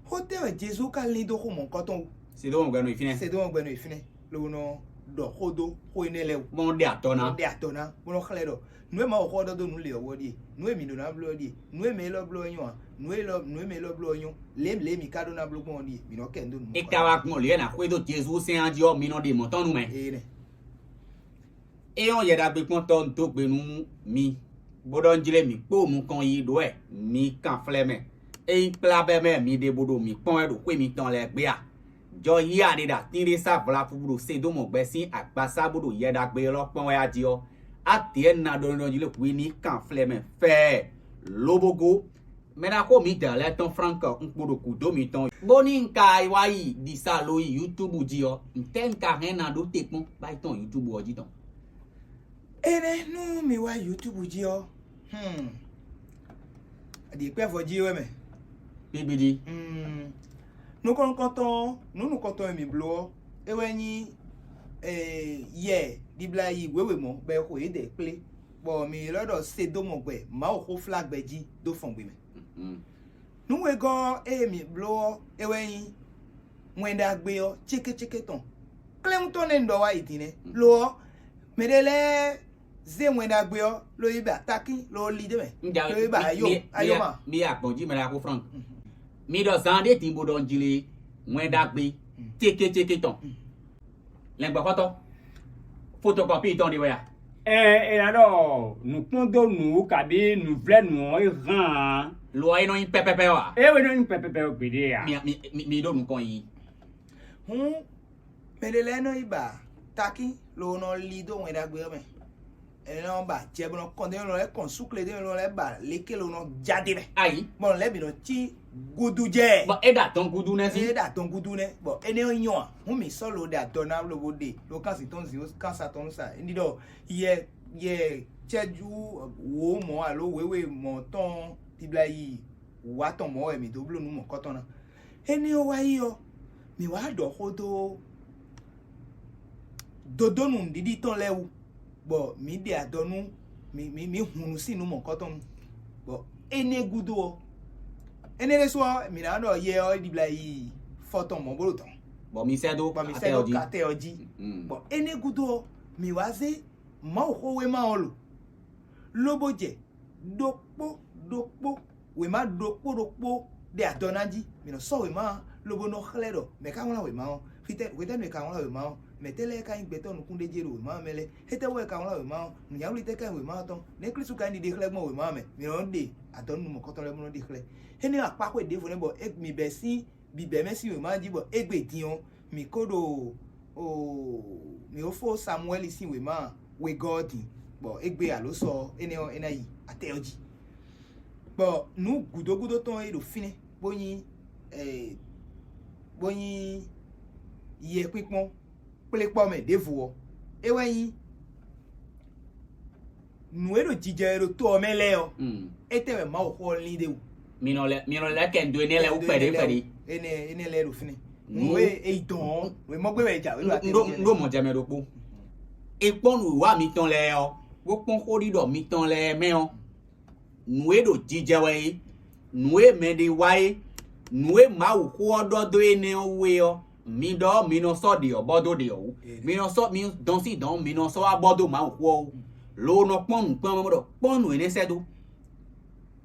Xó tɛ́ wɛ Jezu ka lín dó xó mɔ̌hunkɔtɔn wú? Sedómɔ gbɛ́nɔ yi fínɛ́. Sedómɔ gbɛ́nɔ yi fínɛ́, lobo nɔ ɖɔ xó dó xó énɛ́ lɛ́ɛ wú. Bó nɔ ɖe atɔ ná. Nɔ ɖe atɔ ná, bó nɔ xlɛ́ ɖɔ nǔ e Mawu xɔ ɖɔ dó nǔ lě ɔ́ wú ɔ́ ɖíe, nǔ e mǐ ɖó ná bló ɔ́ ɖíe, nǔ e mɛ élɔ́ bló ɔ́ nyɔ́ ǎ, nǔ e élɔ́ nǔ e mɛ élɔ́ bló ɔ́ nyɔ́, lě lě mǐ ka ɖó ná bló gbɔn ɔ́ ɖíe, mǐ nɔ kɛ nǔ dó nǔ. É ka wá gbɔn lě e è nǎ xwedó Jezu sɛ́n ɔ́ jí ɔ́, mi nɔ ɖe mɔ̌ tɔn nú mɛ. Ee nɛ. É nyɔ́ Yɛ Ɖagbe kpɔ́ntɔ́ dó gbe nú mi, bó ɖɔ un jlé mǐ kpó nukɔn yi ɖǒ wɛ mi kan flɛ́ mɛ. Ényí kplá bɛ́ mɛ mi ɖe bó ɖo mǐ kpɔ́n wɛ ɖo xwé mitɔn lɛ́ɛ gbé a? Jɔ yí aɖe ɖo atín ɖé sá vlafu bó ɖo Sedómɔ gbɛ sín agbasá bó ɖo Yɛ Ɖagbe élɔ́ kpɔ́n wɛ a jí ɔ́, adě na ɖɔ nɔ jí lé hwi ní kan flɛ́ mɛ fɛ́ɛ, lobo gó. Mɛ ná xo mǐdɛɛ lɛ́ɛ tɔn Frank un kpo ɖo gǔdo mitɔn, bónú un ka wá yi ɖisa lo yi YouTube jí ɔ́, ntɛ́ un ka hɛn ná ɖó te kpɔ́n bá yi tɔn YouTube ɔ́ jí tɔn? Énɛ́ nú mi wá YouTube jí ɔ́, hmm, ɖi kpɛ́vɔ jí wɛ mɛ. Bíbídí. Hmm, nukɔn nukɔntɔn ɔ́, nǔ nukɔntɔn e mǐ bló ɔ́, é wɛ nyí eh, yɛ ɖibla yi wěwe mɔ̌ bɔ è xo yědɛɛ kplé, bɔ mǐ ylɔ́ ɖɔ Sedómɔ gbɛ Mawuxóflágbɛ jí dó fɔn gbe mɛ. Mhm. Nǔ wegɔ́ ɔ́ e mǐ bló ɔ́, é wɛ nyí Wɛn Ɖagbe ɔ́ cékécéké tɔn. Kléwúntɔn nɛ́ un ɖɔ wá yi din nɛ́. Lo ɔ́, mɛ ɖé lɛ́ɛ zé Wɛn Ɖagbe ɔ́ lo yi ba takín lo li ɖé mɛ, lo yi ba ayó ayó ma. Mi agbɔ̌n jí mɛ ɖaxó Frank. Mi ɖɔ zan ɖé din bó ɖɔ un jlé Wɛn Ɖagbe cékécéké tɔn. Lɛngbɔxɔtɔ́, fotokɔpi tɔn ɖé wɛ a? Ɛ, è nǎ ɖɔ nǔkpɔ́ndónǔ kabí nǔvlɛ́nǔ ɔ́ é hán ǎ. Lo ɔ́ é nɔ nyí pɛpɛpɛ wɛ a? É wɛ nɔ nyí pɛpɛpɛ gbeɖé ǎ. Mi, mi, mi, mi ɖó nukɔn yi. Hǔn mɛ ɖé lɛ́ɛ nɔ yi ba takín lo nɔ li dó Wɛn Ɖagbe ɔ́ mɛ. È nɔ ba jɛ bó nɔ kɔn dó, è nɔ lɛ́ kɔn súkle dó, è nɔ lɛ́ ba léké lo nɔ ja dé mɛ. Ayi. Bɔ lɛ́ bǐ nɔ cí gudu jɛ. Bɔ é ɖo adɔn gudu nɛ́ sí. É ɖo adɔn gudu nɛ́, bɔ énɛ́ ɔ́ nyɔ a? Hǔn mǐ sɔ́ lo ɖe adɔ ná lobo ɖe lo kán sin tɔn zin kán sa tɔn nú sa. Ní ɖɔ yɛ yɛ cɛ́jú wǒ mɔ̌ alo wěwe mɔ̌ tɔn dibla yi wǔ atɔn mɔ̌ wɛ mǐ dó bló nǔ mɔ̌kɔtɔn ná. Énɛ́ ɔ́ wá yi ɔ́, mǐ wá ɖɔ xó dó dodó nǔɖiɖi tɔn lɛ́ɛ wú, bɔ mǐ ɖe adɔ nú mǐ mǐ mǐ hun nǔ sín nǔ mɔ̌kɔtɔn nu, bɔ énɛ́ gúdo ɔ́, énɛ́ ɖésú ɔ́, mǐ ná ɖɔ yɛ ɔ́ é ɖibla yi fɔ tɔn mɔ̌ bó ɖo dɔ̌n, Bɔ mi sɛ́ dó bɔ mǐ sɛ́ dó katɛ ɔ́ jí. Katɛ ɔ́ jí. Mm. Bɔ énɛ́ gúdo ɔ́, mǐ wá zé Mawuxówéma ɔ́ lo, lobo jɛ ɖokpó ɖokpó wěma ɖokpó ɖokpó ɖe adɔ ná jí. Mǐ nɔ sɔ́ wěma ɔ́, lobo nɔ xlɛ́ ɖɔ mɛ̌ ka wlán wěma ɔ́, fítɛ́ hwetɛ́nu è ka wlán wěma ɔ́, mɛ̌tɛ́ lɛ́ɛ ka nyí gbɛtɔ́ nukúnɖéjé ɖo wěma ɔ́ mɛ lɛ́ɛ, étɛ́ wú wɛ è ka wlán wěma ɔ́, nǔnywɛ́ wú tɛ́ ká nyí wěma ɔ́ tɔn, nɛ̌ Klísu ka nyí ɖiɖe xlɛ́ gbɔn wěma ɔ́ mɛ? Mǐ nɔ ɖe adɔ nú nǔ mɔ̌kɔtɔn lɛ́ɛ bó nɔ ɖi xlɛ́. Énɛ́ ɔ́, akpáxwé ɖěvo nɛ́ bɔ é mǐ bɛ́ sín bǐbɛ́mɛ sín wěma jí, bɔ égbé din ɔ́, mǐ ko ɖo o mǐ fó Samuwɛ́li sín wěma wegɔ́ ɔ́ din, bɔ égbé alo sɔ énɛ́ ɔ́, é ná yi atɛ ɔ́ jí. Bɔ nǔ gǔdo gúdo tɔn e ɖo fínɛ́, bó nyí eh, bó nyí yɛkpínkpɔ́n kplé kpɔ́ mɛ ɖěvo ɔ́, é wɛ nyí nǔ e ɖo jijɛ e ɖo to ɔ́ mɛ lɛ́ɛ ɔ́, Mm. étɛ́ wɛ Mawu xɔ ɔ́ lín ɖe wú? Mi nɔ lɛ mi nɔ lɛ kɛ ndo énɛ́ lɛ́ɛ wú kpɛɖé kpɛɖé. Énɛ́ énɛ́ lɛ́ɛ ɖo fínɛ́. Nǔ Nǔ e é yi dɔn ɔ́, nǔ e mɔ gbé wɛ é jà wé ɖo N ɖó n ɖó mɔ jɛ mɛ ɖokpó. È kpɔ́n nǔwiwa mitɔn lɛ́ɛ ɔ́, bó kpɔ́n xóɖiɖɔ mitɔn lɛ́ɛ mɛ ɔ́, nǔ e ɖo jijɛ wɛ é, nǔ e mɛɖé wa é, nǔ e Mawu xó ɔ́ ɖɔ dó énɛ́ ɔ́ wú é ɔ́, mi ɖɔ mi nɔ sɔ́ ɖě ɔ́ bɔ dó ɖě ɔ́ wú. Mi nɔ sɔ́ mi dɔn sín dɔn mi nɔ sɔ́ wá bɔ dó Mawu xó ɔ́ wú. Lo nɔ kpɔ́n nǔkplɔ́nmɛ bó ɖɔ kpɔ́n nǔ énɛ́ sɛ́ dó.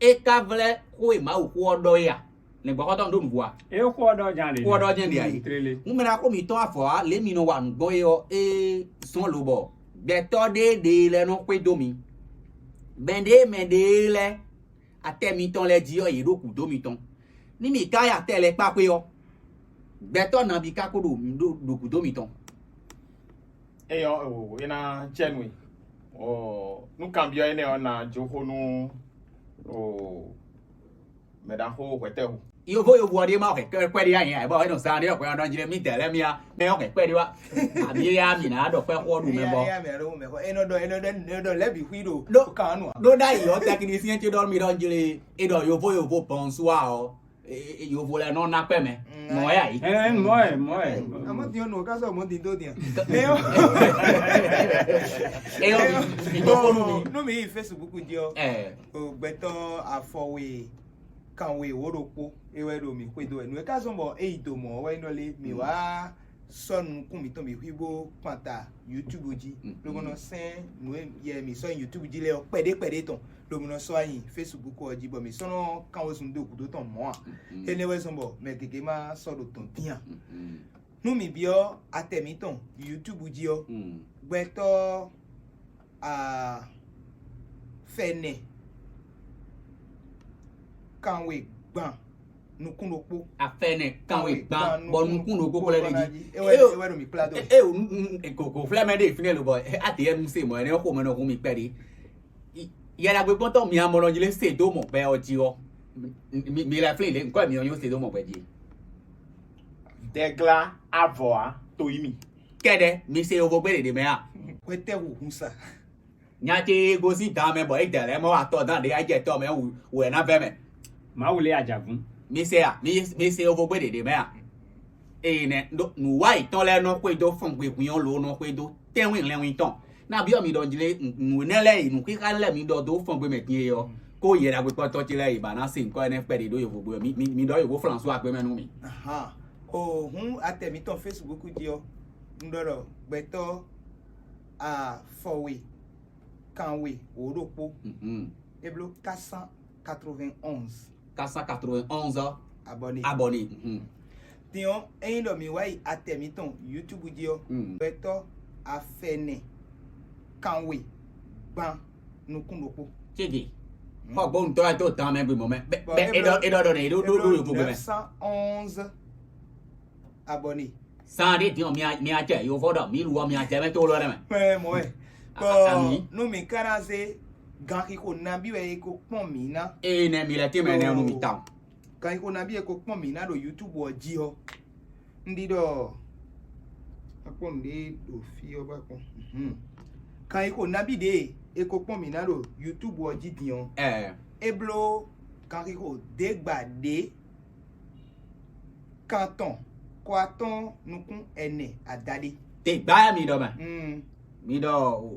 É ka vlɛ́ xó e Mawuxó ɔ́ ɖɔ é a? Lɛ̌ngbɔ́xɔ́tɔ́ ɖó nǔvú a? É xó ɔ́ ɖɔ jɛ́n a ɖe. Xó ɔ́ ɖɔ jɛ́n ɖe a yě. Tlélé. Ŋú mɛ ná xó mǐtɔn afɔ ǎ, lě mi nɔ wa nǔ gbɔn é ɔ́, é zɔ́n lobɔ gbɛtɔ́ ɖéeɖee lɛ́ɛ nɔ xwedó mi. Mɛ ɖěe mɛ ɖée lɛ́ɛ atɛ mitɔn lɛ́ɛ jí ɔ́, yě ɖo gǔdo mitɔn. Ní mǐ ka yi atɛ lɛ́ɛ kpá xwé ɔ́, gbɛtɔ́ nabí ka ko ɖo ɖo gǔdo mitɔn. Eyɔ o é ná jɛ nú e. O nú kanbyɔ́ énɛ́ ɔ́ ná jó xó nú o mɛɖaxó hwɛtɛ́ho. Yovo yovo ɔ́ ɖíe ma hɛn kpɛɖé wá nyɛ ɛ bɔ é nɔ zán ɖé ɔkpɛ ɔ́ nɔ jlé mì dɛ̌ lɛ́ɛ mì á mɛ ɔ́ hɛn kpɛɖé wá. Àbí éyá mì nǎ ɖɔ kpɛ́ xó ɔ́ ɖu mɛ bɔ. Enɔ ɖɔ enɔ ɖɔ enɔ ɖɔ lɛbi xwi ɖo Ɖó- kan nɔ. Ɖó ɖ'ayǐ ɔ́ tɛkinisíɛn ce ɖɔ mì ɖɔ jlé é ɖɔ yovo yovo bɔnsúa ɔ́, yovo lɛ́ɛ nɔ ná kpɛ́ mɛ. Mɔ̌ wɛ yǎ yí. Ɛ mɔ ɛ mɔ ɛ. Àmọ́ tiɲɔ nù ká sọ mọ́ dín tó dín. Ẹ yọ mi mi tó kó nù mi. Nú mi yí Facebook jí ọ. Ẹ O gbɛtɔ́ afɔwe kanwe wǒ ɖokpó é wɛ ɖo mǐ xwedó wɛ. Nǔ e ka zɔ́n bɔ é yi do mɔ̌ ɔ́ wɛ nyí ɖɔ lé mǐ wá sɔ́ nukún mǐtɔn bǐ xwígbó kpanta YouTube jí. Lobo nɔ sɛn nǔ e yɛ mǐ sɔ́ nyi YouTube jí lɛ́ɛ ɔ́ kpɛɖé kpɛɖé tɔn. Lobo nɔ sɔ́ nyi Facebook ɔ́ jí bɔ mǐ sɔ́ nɔ kán wezun dó gǔdo tɔn mɔ̌ ǎ. Énɛ́ wɛ zɔ́n bɔ mɛ gěgé ma sɔ́ ɖo tɔn dín ǎ. Nú mǐ byɔ́ atɛ mǐtɔn YouTube jí ɔ́, gbɛtɔ́ a fɛnɛ kanwe gban nukún ɖokpó. Afɛnɛ kanwe gban bɔ nukún ɖokpó kplɛ ɖe jí. Ewɛ ɖo mi kplá dó. E o nu koko flɛ mɛ ɖe fínɛ lo bɔ ati yɛ nu se mɔ ɛnɛ xo mɛ nɔ hu mi kpɛ ɖi. Yɛlagbe kpɔntɔ mi amɔ nɔ jlé se dó mɔ gbɛ ɔ jí ɔ. Mi lɛ flin lé nkɔ mi ɔ nyɔ se dó mɔ gbɛ jí. Dɛgla avɔ a to yi mi. Kɛɖɛ mi se yovo gbé ɖeɖe mɛ a. Hwetɛ́ hu hun sa. Nya ce e gosín dan mɛ bɔ é dɛ lɛ́ɛ mɔ atɔ dán ɖé ajɛ tɔ mɛ wɛ ná vɛ mɛ. Mawu lé ajavun. Mi se a mi mi se yovo gbé ɖeɖe mɛ a. Eye nɛ nǔwá yětɔn lɛ́ɛ nɔ xwedó fɔngbe hwin ɔ́ lo nɔ xwedó tɛ́nwín lɛnwín tɔn. Ná byɔ́ mi ɖɔ jlé nǔ énɛ́ lɛ́ɛ e nǔxíxá lɛ́ɛ mi ɖɔ dó fɔngbe mɛ din e ɔ́, kó yɛ ɖagbe kpɔ́tɔ́ ce lɛ́ɛ e ba ná se nyǐkɔ énɛ́ kpɛɖé ɖó yovogbe mi mi mi ɖɔ yovo Flãsúa gbé mɛ nú mi. O hǔn atɛ mǐtɔn Facebook jí ɔ́, un ɖɔ ɖɔ gbɛtɔ́ afɔwe kanwe wǒ ɖokpó é bló quatre cent quatre-vingt-onze. Quatre cent quatre-vingt-onze abonnés. Abonnés. Din ɔ́, ényí ɖɔ mǐ wá yi atɛ mǐtɔn YouTube jí ɔ́, gbɛtɔ́ afɛnɛ kanwe gban nukún ɖokpó. Cége. Xɔ gbóhùntɔ́ ɛ tó dan mɛ gbé mɔ mɛ. Bɛ bɛ é ɖɔ é ɖɔ ɖɔ nɛ é ɖó ɖó ɖó yovogbe mɛ. Neuf cent onze abonnés. San ɖé din ɔ mi a mi a jɛ yovó ɖɔ mi lu ɔ mi a jɛ mɛ tó lɔ ɖe mɛ. Mɛ mɔ ɛ. Ami. Bɔ nú mi ka ná zé ganxixo nabí wɛ é ko kpɔn mǐ ná. Eye nɛ mi lɛ tí mɛ nɛ nu mi ta o. Ganxixo nabí wɛ é ko kpɔn mǐ ná ɖo YouTube ɔ jí ɔ́. Un ɖi ɖɔ akpɔn nǔɖé ɖo fí ɔ́ bá kpɔn. Ganxixo nabí ɖě é ko kpɔn mǐ ná ɖo YouTube ɔ jí din ɔ́. Ɛ É bló ganxixo ɖě gba ɖě kantɔn kɔ atɔ́ɔ́n nukún ɛnɛ adaɖé. Te gba mi ɖɔ mɛ. Mi ɖɔ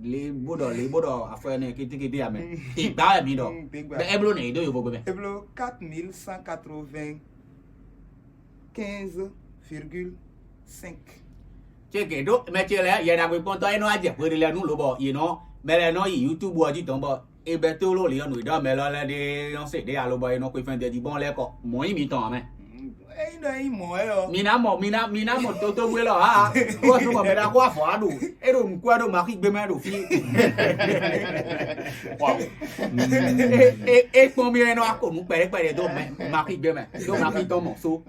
le bó ɖɔ le bó ɖɔ afɔ ɛnɛ kétékété amɛ. Te gba mi ɖɔ. Bɛ eblo nɛ yi ɖo yovogbe mɛ. É bló quatre mille cent quatre-vingt-quinze virgule cinq. Cége ɖó mɛ ce lɛ yɛ ɖagbe kpɔntɔ e nɔ adze hweɖe lɛ nu lobɔ yi nɔ mɛ lɛ nɔ yi YouTube ɔ jí dɔn bɔ e bɛ tó ló li ɔ́ nǔ e ɖɔ mɛ lɔ lɛ ɖe nɔ se ɖe alo bɔ e nɔ xwe fɛn dɛdi gbɔn lɛ kɔ mɔ̌ nyí mitɔn ame. Eyi ɖɔ yi mɔ ɛ ɔ. Mi na mɔ mi na mi na mɔ toto gbé lɔ ha. Wọ́n tún mọ̀ mẹ́ta kó àfọ̀ á ɖò. É ɖo nǔkú ɛ ɖo màkí gbé mɛ ɖo fí. É kpɔn mi ɛnɔ akɔ nú kpɛɖɛkpɛɖɛ dó màkí gbé mɛ dó màkí tɔn mɔ so.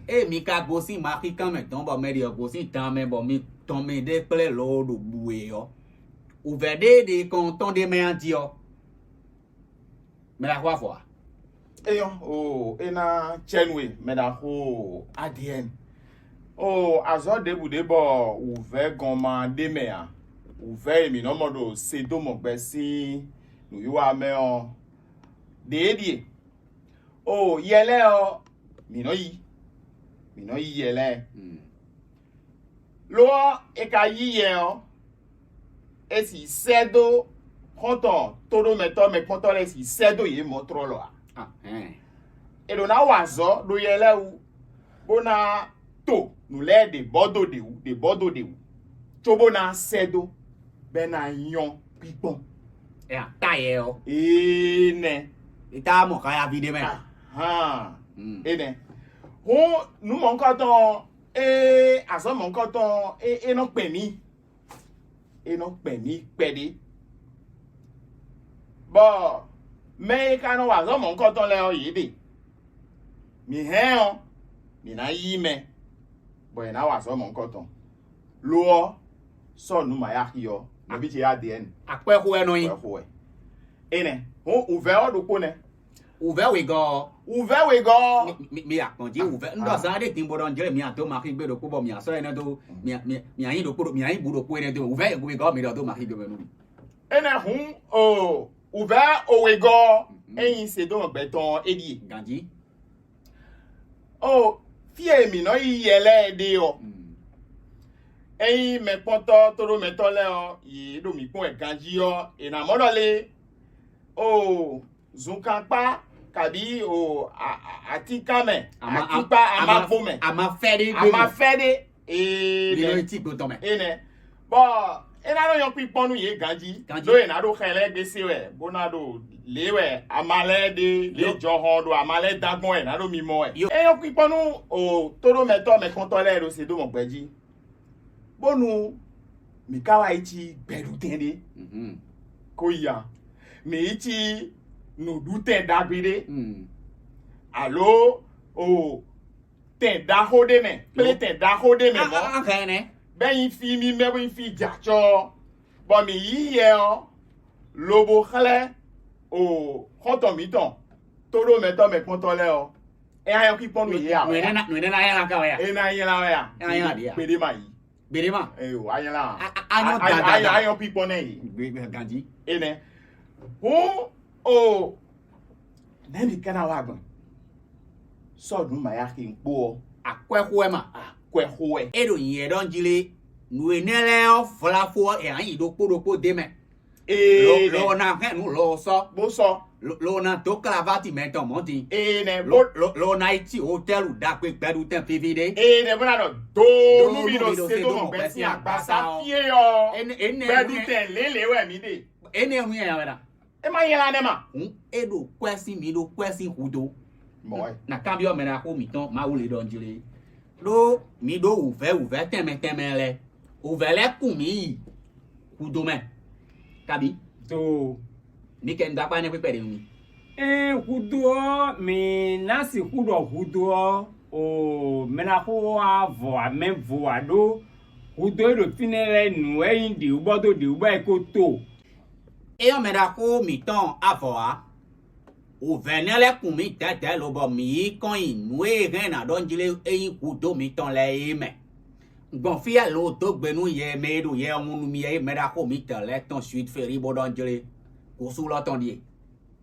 Eye mi ka gosín màkí kan mɛ tɔn bɔ mɛ ɖi ɔ gosín dan mɛ bɔ mi tɔn mi ɖe kplé loo ɖo bǔ e ɔ. Wǔvɛ́ ɖé ɖe kɔn tɔn ɖé mɛ adi ɔ. Mɛ ɖaxó afɔ a? Eyɔn o ena cɛnu e mɛ ɖaxó o adn o azɔ ɖebu ɖe bɔ wǔvɛ́ gɔn ma ɖe mɛ a wǔvɛ́ e mǐ nɔ mɔ ɖo Sedomɔ gbɛ sín nǔwiwa mɛ ɔ́ ɖě ɖíe o yɛ lɛ́ɛ ɔ́ mǐ nɔ yí mǐ nɔ yí yɛ lɛ́ɛ lo ɔ́ è ka yí yɛ ɔ́ è sì sɛ́ dó xɔ́ntɔn tóɖómɛtɔ́ mɛkpɔ́ntɔ́ lɛ́ɛ sì sɛ́ dó yě mɔ̌ tlɔ́lɔ̌ ǎ. È ɖǒ ná wa azɔ̌ ɖo yɛ lɛ́ɛ wú bó ná to nǔ lɛ́ɛ ɖě bɔ́ dó ɖě wú ɖě bɔ́ dó ɖě wú cóbó ná sɛ́ dó bɔ é ná nyɔ́ kpíkpɔ́n. Ɛ ta yɛ ɔ. Ee nɛ. Ita mɔ xayavi ɖe mɛ. Hàn. Enɛ. Hún nǔ mɔ̌hunkɔtɔn ɔ́, ee azɔ̌ mɔ̌hunkɔtɔn ɔ́, é é nɔ kpɛn mǐ. É nɔ kpɛn mǐ kpɛɖé. Bɔ mɛ e ka nɔ wa azɔ̌ mɔ̌hunkɔtɔn lɛ́ɛ ɔ́, yě ɖe. Mǐ hɛn ɔ́, mǐ ná yí mɛ, bɔ è nǎ wa azɔ̌ mɔ̌hunkɔtɔn. Lo ɔ́, sɔ́ nǔ ma yá xi ɔ́, nɔví ce A D N. Akwɛ́xó wɛ nɔ nyí. Akwɛ́xó wɛ. Énɛ́, hǔn wǔvɛ́ ɔ́ ɖokpó nɛ́. Wǔvɛ́ wegɔ́ ɔ́. Wǔvɛ́ wegɔ́ ɔ́. Mi mi akpɔn jí wǔvɛ́. Un ɖɔ zán ɖé din bó ɖɔ un jlé mi ado maxi gbé ɖokpó bɔ mi asɔ énɛ́ dó mi mi mi anyi ɖokpó mi anyi bu ɖokpó énɛ́ dó wǔvɛ́ wegɔ́ mi ɖɔ dó maxi gbé mɛ nú mi. Énɛ́ hǔn o wǔvɛ́ o wegɔ́ ɔ́, é nyí Sedómu gbɛtɔn é ɖíe. Ganjí. O fí e mǐ nɔ yi yɛ lɛ́ɛ ɖe ɔ́, ényí mɛkpɔ́ntɔ́ tóɖómɛtɔ́ lɛ́ɛ ɔ́, yě ɖo mǐ kpɔ́n wɛ ganjí ɔ́, è nǎ mɔ ɖɔ lé? O zunkankpá kabí o atínkan mɛ, atikpá, amavó mɛ, amafɛ́ ɖé gbé mɛ. Amafɛ́ ɖé. Ee, mi nɔ yi tí gbotɔ mɛ. Enɛ. Bɔ é ná nɔ nyɔ́ kpíkpɔ́n nú yě ganjí, ɖó è nǎ ɖo xɛ lɛ́ɛ gbé se wɛ, bó ná ɖo lě wɛ ama lɛ́ɛ ɖe, lě jɔhɔn ɖo ama lɛ́ɛ dán gbɔn wɛ, è nǎ ɖo mimɔ wɛ. É nyɔ́ kpíkpɔ́n nú o tóɖómɛtɔ́ mɛkɔntɔ́ lɛ́ɛ ɖo Sedómu gbɛ́ jí, bónú mǐ ka wá yi cí gbɛɖutɛn ɖé kó yi a? Mǐ yi cí nǔɖutɛn ɖagbe ɖé, alo o tɛn ɖaxó ɖé mɛ, kplé tɛn ɖaxó ɖé mɛ mɔ̌, hɛn nɛ́. Bɛ́ nyí fí mímɛ́ bó nyí fí jɛ acɔ́ ɔ́, bɔ mǐ yí yɛ ɔ́, lobo xlɛ́ o xɔ́ntɔn mǐtɔn tóɖómɛtɔ́ mɛkpɔ́ntɔ́ lɛ́ɛ ɔ́, é ná nyɔ́ kpíkpɔ́n nú yě ǎ. Nǔ énɛ́ ná nú énɛ́ ná nylá ká wɛ a? É ná nylá wɛ a? É ná nylá ɖě a? Gbeɖé ma yí. Gbeɖé ma. Ee o, a nylá. A nyɔ́ dada. A nyɔ́ kpíkpɔ́n nɛ́ yí. Ganjí. Énɛ́. Hǔn o nɛ̌ mǐ ka ná wá gbɔn? Sɔ́ nǔ ma yá xi kpó ɔ́, akwɛ́xó wɛ ma. Akwɛ́xó wɛ. É ɖo nyǐnyɛ́ ɖɔ un jí lé, nǔ énɛ́ lɛ́ɛ ɔ́ vlafó ɔ́, è nǎ nyi ɖokpó ɖokpó d'é mɛ. Ee, lɔ ná hɛn nǔ lɔ sɔ́. Bó sɔ́. Lɔ ná dó klavati mɛ tɔn mɔ̌ din. Ee nɛ. Lɔ ná yi cí hotɛ́lu ɖagbe gbɛɖutɛn vivi ɖé. Ee nɛ bó ná ɖɔ do nú mi ɖo Sedómu gbɛ́ sín agbasa fíe ɔ́. Gbɛɖutɛn lélě wɛ mǐ ɖe. Énɛ́ ɔ́ nú yɛ wɛ ɖa. É ma nylá nɛ́ ma. Hǔn é ɖo kwɛ́ sín mi ɖó kwɛ́ sín hudó. Mɔ̌ wɛ. Na kanbyɔ́ mɛ ɖaxó mǐtɔn Mawu lě ɖɔ un jlé. Ɖó mi ɖó wǔvɛ́ wǔvɛ́ tɛnmɛ tɛnmɛ lɛ́ɛ. Wǔvɛ́ lɛ́ɛ kun mǐ yi hudó mɛ. Kabi. Do. Mi kɛ un dó akpá énɛ́ kpékpɛ́ ɖě nú mi. Ɛn hudó ɔ́, mǐ ná sixú ɖɔ hudó ɔ́, o mɛ ɖaxó ɔ́ á vɔ ǎ, mɛ vo ǎ ɖó hudó e ɖo fínɛ́ lɛ́ɛ nǔ wɛ nyí ɖěwú bɔ dó ɖěwú bɔ è ko to. É nyɔ́ mɛ ɖaxó mǐtɔn avɔ ǎ. Wǔvɛ́ nɛ́ lɛ́ɛ kun mǐ dɛ̌dɛ̌ lobɔ mǐ yí kɔn nyi nǔ e hɛn ná ɖɔ un jlé é nyí hudó mitɔn lɛ́ɛ é mɛ. Gbɔn fí e lo dó gbe nú yɛ mɛ e ɖo yɛ ɔ́ wún nú mì é mɛ ɖaxó mǐtɔn lɛ́ɛ tɔn Swidfeli bó ɖɔ un jlé. Kúsú lɔ tɔn ɖíe.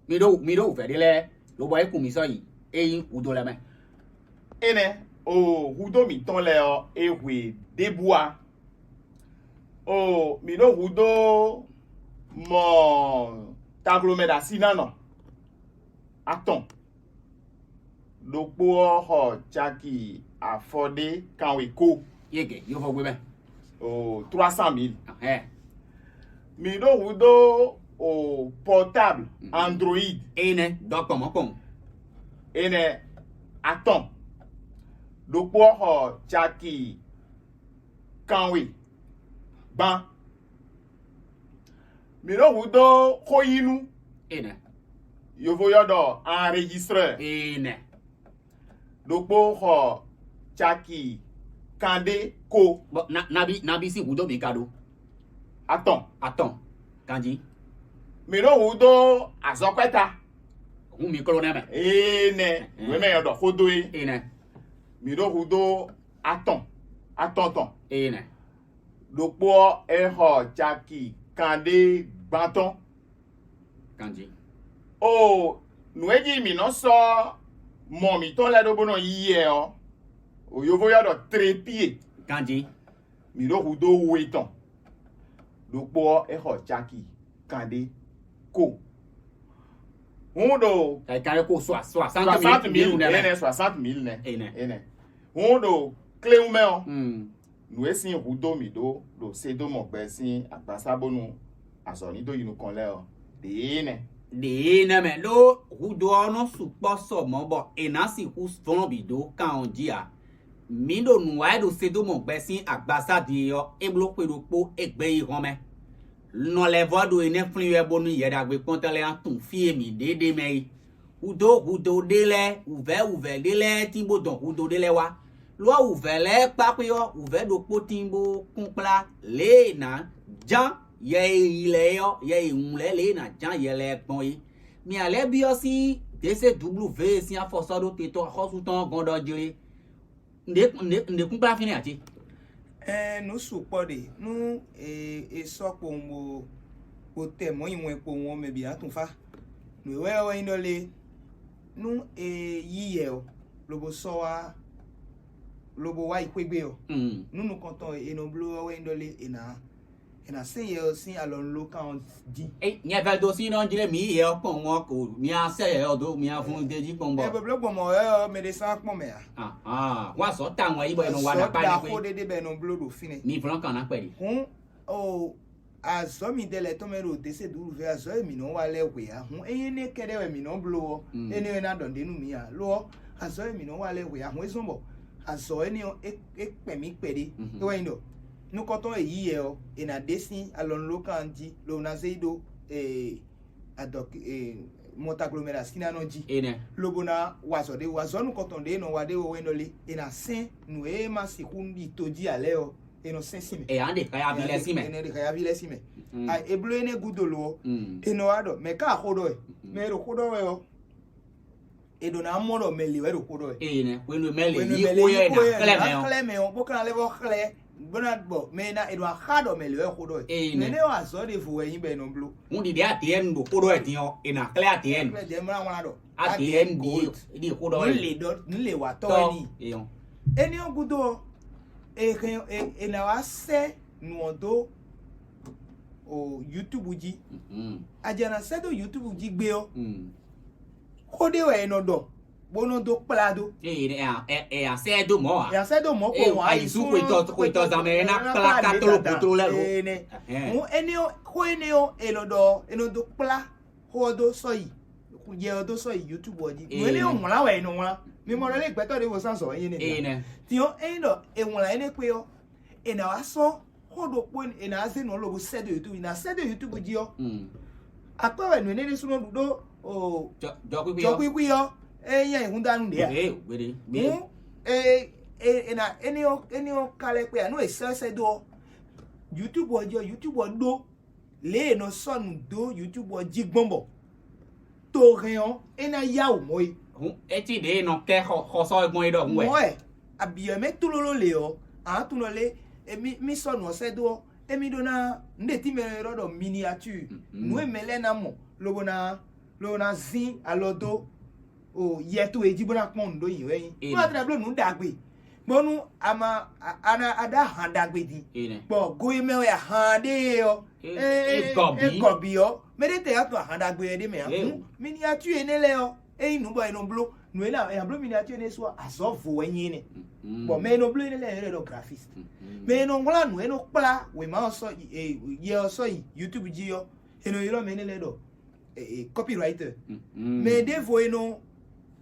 Mi ɖó mi ɖó wǔvɛ́ ɖé lɛ́ɛ, lobɔ é kun mi sɔ́ yi, é nyí hudó lɛ́ɛ mɛ. Énɛ́, o hudó mǐtɔn lɛ́ɛ ɔ́, é hwe ɖěbǔ ǎ. O mǐ ɖó hudó mɔ taglomɛ ɖo asínánɔ atɔn, ɖokpó ɔ́ xɔ caki afɔ ɖé kanwe kó. Yege yovógbé mɛ. O trois cent mille. Ahɛn. Mǐ ɖó hudó o portable Android. Énɛ́ dɔkpɔn mɔ̌kpɔn. Énɛ́ atɔn, ɖokpó ɔ́ xɔ caki kanwe gban. Mǐ ɖó hudó xóyínú. Énɛ́. Yovo yɔ́ ɖɔ enregistreur. Énɛ́. Ɖokpó xɔ caki kanɖé ko. Bɔ na nabi nabi sín hudó mi ka ɖó? Atɔn. Atɔn. Ganjí. Mǐ ɖó hudó azɔkwɛ́ta. Hun mi kló nɛ́ mɛ. Énɛ́. Nǔ e mɛ yɔ ɖɔ xó dó é. Énɛ́. Mǐ ɖó hudó atɔn. Atɔn tɔn. Énɛ́. Ɖokpó ɔ́, é xɔ caki kanɖé gbantɔ́n. Ganjí. O nǔ e jí mǐ nɔ sɔ́ mɔ mǐtɔn lɛ́ɛ ɖó bó nɔ yí ɛ ɔ́, o yovo yɔ́ ɖɔ trepíe. Ganjí. Mǐ ɖó hudó we tɔn. Ɖokpó ɔ́, é xɔ caki kanɖé ko. Hǔn ɖo. Caki kanɖé ko soixante mille nɛ́. Énɛ́ soixante mille nɛ́. Énɛ́. Énɛ́. Hǔn ɖo kléwún mɛ ɔ́, nǔ e sín hudó mǐ ɖó ɖo Sedómu gbɛ sín agbasá bónú azɔ̌ ní dó yi nukɔn lɛ́ɛ ɔ́, Ɖěe nɛ́ ɖěe nɛ́ mɛ ɖó hudó ɔ́ nɔ sukpɔ́ sɔ mɔ̌ bɔ è nǎ sixú vlɔ́n bǐ dó kan ɔ́ jí ǎ. Mǐ ɖo nǔ wa e ɖo Sedómɔ gbɛ sín agbaza din é ɔ́, é bló xwe ɖokpó égbé yi hɔn mɛ. Nɔ lɛ́ vɔ́ ɖo énɛ́ flín wɛ bónú Yɛ Ɖagbe kpɔ́ntɔ́ lɛ́ɛ ná tunwun fí e mǐ ɖe ɖe mɛ é. Hudó hudó ɖé lɛ́ɛ, wǔvɛ́ wǔvɛ́ ɖé lɛ́ɛ tín bó dɔn hudó ɖé lɛ́ɛ wá. Lo ɔ́, wǔvɛ́ lɛ́ɛ kpá xwé ɔ́, wǔvɛ́ ɖokpó tín bó kún kplá lě e è nǎ ján yɛ e yi lɛ́ɛ é ɔ́, yɛ e wǔn lɛ́ɛ lě e è nǎ ján yɛ lɛ́ɛ gbɔn é. Mǐ ǎ lɛ́ byɔ́ sín Děsedǔblúvé e sín afɔ sɔ́ ɖó te tɔn axɔ́sú tɔn ɔ́ gɔ́n ɖɔ jlé. Nǔɖé nǔɖé nǔɖé kún kplá fínɛ́ ǎ cé? Ɛɛ, nǔ sukpɔ́ ɖe nú è sɔ́ kpowun bó bó tɛ mɔ̌ nyi wɛn kpowun ɔ́, mɛ bǐ ná tunwun fá. Nǔ e wɛ ɔ́ wɛ nyí ɖɔ lé, nú è yí yɛ ɔ́, lobo sɔ́ wá lobo wá yi xwé gbe ɔ́, nú nukɔntɔn e è nɔ bló ɔ́ wɛ nyí ɖɔ lé, è nǎ è nǎ sɛ́n yɛ ɔ́ sín alɔnulókan ɔ́ jí. Nyɛ vɛdó sín nɔ jlé mǐ yɛ ɔ́ kpɔn ŋɔ́ ko mía sɛ yɛ ɔ́ dó mía vún d'é jí kpɔn bɔ. Ɛ bɔblɔ́ gbɔn mɔ̌ wɛ ɔ́, mɛ ɖé sɔ́ akpɔ́n mɛ ǎ. Wá azɔ̌ tawun wɛ yí bɔ è nɔ wa ɖo akpá ɖaxó ɖé ɖé bɔ è nɔ bló ɖo fínɛ́. Mi vlɔ́n kan ná kpɛɖi. Hǔn o azɔ̌ midɛɛ lɛ́ɛ tɔn mɛ ɖo Děsedúluvɛ́, azɔ̌ e mǐ nɔ wa lɛ́ɛ hwe ǎ. Hǔn ényí énɛ́ kɛ́ɖɛ́ wɛ mǐ nɔ bló ɔ́, énɛ́ ɔ́ ná ɖɔ nǔɖé nú mǐ ǎ. Lo ɔ́, azɔ̌ e mǐ nɔ wa lɛ́ɛ hwe ǎ. Hǔn é zɔ́n bɔ azɔ̌ énɛ́ ɔ́, é kpɛn mǐ kpɛɖé. É wɛ nyí ɖɔ nukɔntɔn e yǐ yɛ ɔ́, è nǎ ɖe sín alɔnulókan jí, lobo ná zé yi ɖó adɔ mɔtaglomɛ ɖo asínánɔ jí, lobo ná wa azɔ̌ ɖé wú. Azɔ̌ nukɔntɔn ɖě e nɔ wa ɖé wɛ wɛ nɔ lé, è nǎ sɛ́n nǔ e ma sixú ɖi to jí ǎ lɛ́ɛ ɔ́, è nɔ sɛ́n sín mɛ. È nǎ ɖe xayaví lɛ́ɛ sín mɛ. È nɔ ɖe xayaví lɛ́ɛ sín mɛ. A è bló énɛ́ gúdo lo ɔ́, è nɔ wá ɖɔ mɛ ká xó ɖɔ wɛ. Mɛ e ɖo xó ɖɔ wɛ ɔ́, è ɖo ná mɔ ɖɔ mɛ lě wɛ ɖo xó ɖɔ wɛ. Eye nɛ hwenu e mɛ lě yí xó yɛ ná xlɛ́ mɛ ɔ́. Xlɛ́ mɛ ɔ́, bó ka ná lɛ́ vɔ xlɛ́ bó ná bɔ mɛ ná è ɖo axá ɖɔ mɛ lě wɛ xó ɖɔ wɛ. Eye nɛ. Nɛnɛ wá azɔ̌ ɖěvo wɛ nyí bɔ è nɔ bló. Hǔn ɖiɖi A D N ɖo xó ɖɔ wɛ din ɔ́, è nǎ xlɛ́ A D N. Xlɛ́ jɛ mlá wlá ɖɔ A D N ɖi ɖi xó ɖɔ wɛ. Nǔ lè ɖɔ nǔ lè wá tɔ́ wɛ n'i. Eyɔn. Éní ɔ́ gúdo ɔ́, è hɛn è nǎ wá sɛ́ nǔ ɔ́ dó YouTube jí. A jɛ ná sɛ́ dó YouTube jí gbé ɔ́, xó ɖé wɛ è nɔ ɖɔ bó nɔ dó kplá dó. Eye ɛ ɛ ɛ asɛ do mɔ a. Yasɛ dó mɔ ko Ee, wọn ayi ayi sú sun xwetɔ xwetɔ zan mɛ ena kplá katló kotó lɛ lo. Ene. Hɛn. Ŋu ene o xó ene o elɔ ɖɔ eno dó kplá xó ɔ dó sɔ yi yɛ ɔ dó sɔ yi YouTube ɔ jí. Ŋu ene o Ene. Ŋlá wɛ eno ŋlá. Mi mɔ lɛ lé gbɛtɔ ɖe wo sán sɔ eye ne. Ene. Tiɲɔ eyin ɖɔ eŋlá ene kpe ɔ ena wa sɔ xó ɖokpó ena wa zé nɔ lobo sɛ do YouTube na sɛ do YouTube jí ɔ. Mm. Akpɛ wɛ nǔ énɛ́ ɖésú nɔ ɖu ɖó o Jɔ jɔ kpikpi yɔ. Jɔkpíkpí ɔ, é nyí ayǐhúndánú ɖě a? Ee, gbede. Hǔn e e e na éní ɔ́ éní ɔ́ ka lɛ́ kpé ǎ nú è sɛ́ sɛ́ dó ɔ́, YouTube ɔ́ jí ɔ́, YouTube ɔ́ ɖó lě e è nɔ sɔ́ nǔ dó YouTube ɔ́ jí gbɔn bɔ to hɛn ɔ́, é ná yá wǔ mɔ é. Hǔn é cí ɖě e nɔ kɛ xɔ xɔsɔ e gbɔn é ɖɔhun wɛ. Mɔ̌ wɛ abǐyɔ́ mɛ tlóló lě ɔ́, ǎ tunɔ lé émí mí sɔ́ nǔ ɔ́ sɛ́ dó ɔ́, émí ɖó ná nǔ ɖe tí mɛ e ɖɔ ɖɔ miniature, nǔ e mɛ lɛ́ɛ ná mɔ lobo ná lobo ná zín alɔ dó o yɛ towe jí bó ná kpɔ́n nǔ ɖó yǐwɛ nyi. Bó ná tlɛ bló nǔ ɖagbe bónú a ma a- a ná a ɖó ahan ɖagbe din. Ene. Bɔ go e mɛ wɛ ahan ɖe e ɔ E- e- e e- gɔ bǐ. E gɔ bǐ ɔ, mɛ ɖé tɛ yá to ahan ɖagbe wɛ ɖé mɛ ǎ. Eo. Hǔn miniature énɛ́ lɛ́ɛ ɔ, é nyí nǔ bɔ è nɔ bló nǔ e ná è nɔ bló miniature énɛ́ sú ɔ, azɔ̌ vo wɛ nyí énɛ́. Bɔ mɛ e nɔ bló énɛ́ lɛ́ɛ è nɔ ɖɔ graphiste. Mɛ e nɔ wlán nǔ e nɔ kplá wěma ɔ́ sɔ́ yi e- yɛ ɔ́ sɔ́ yi YouTube jí ɔ́, è nɔ ylɔ́ mɛ énɛ́ lɛ́ɛ ɖɔ e- e- copywriter. Mɛ ɖěvo e nɔ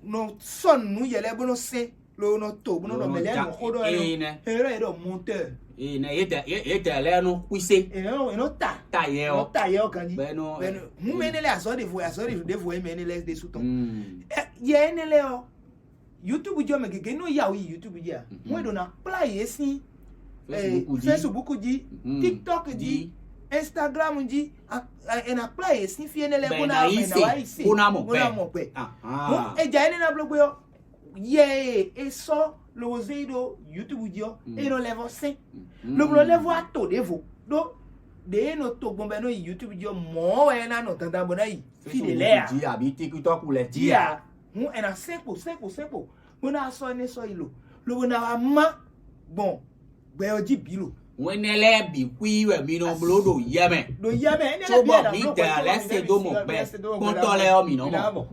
nɔ sɔ́ nǔ yɛ lɛ́ɛ bó nɔ sɛn lo nɔ to bó nɔ ɖɔ mɛ lɛ́ɛ nɔ xó ɖɔ ɛ nɔ ɛ nɔ yɛ ɖɔ monteur. Ene yedɛ yedɛ lɛ nɔ xwise. Ɛ nɔ ɛ nɔ ta Ta yɛ ɔ. Nɔ ta yɛ ɔ ganji. Bɛ nɔ- Bɛ nɔ hun mɛ ne lɛ azɔ ɖevo azɔ ɖevo ɖevo yɛ mɛ ne lɛ ɖesu tɔn. Ɛ yɛ ne lɛ ɔ YouTube jɔ mɛ gege nɔ ya yi YouTube jɛ a hun e ɖo na kpla yɛ si Facebook ji. Facebook ji, TikTok ji, Instagram ji. Ɛ na kpla yɛ si fie ne lɛ bó na bɛ na wa yi se bó na mɔ bɛ. Bó na mɔ bɛ. Hun eja yɛ ne na blogbe ɔ yɛ e e sɔ lobo zé yi ɖo YouTube jí ɔ e nɔ lɛ vɔ sɛn lobo nɔ lɛ vɔ ato ɖěvo ɖó ɖe e nɔ to gbɔn bɛ nɔ yi YouTube jí ɔ mɔɔ wɛ e na nɔ dandan bɔ na yi fi ɖe lɛ a jí àbí TikTok lɛ jí jí a a hun e na sɛn kpo sɛn kpo sɛn kpo bó na sɔ ne sɔ yi lo lobo na wa ma gbɔn gbɛ ɔ jí bǐ lo. Wɛnɛ lɛ bǐ xwí wɛ mi nɔ bló ɖo yɛ mɛ. Ɖo yɛ mɛ ene lɛ Tso bí bɔ ɛna mi bló dɛ kpɔtɔ alɛ mi se bɛ do mi mɔ si gbɛ bɛ se do mɔ gbɛ kpɔntɔ la lɛ ɔ mi nɔ mi mɔ. Na mɔ.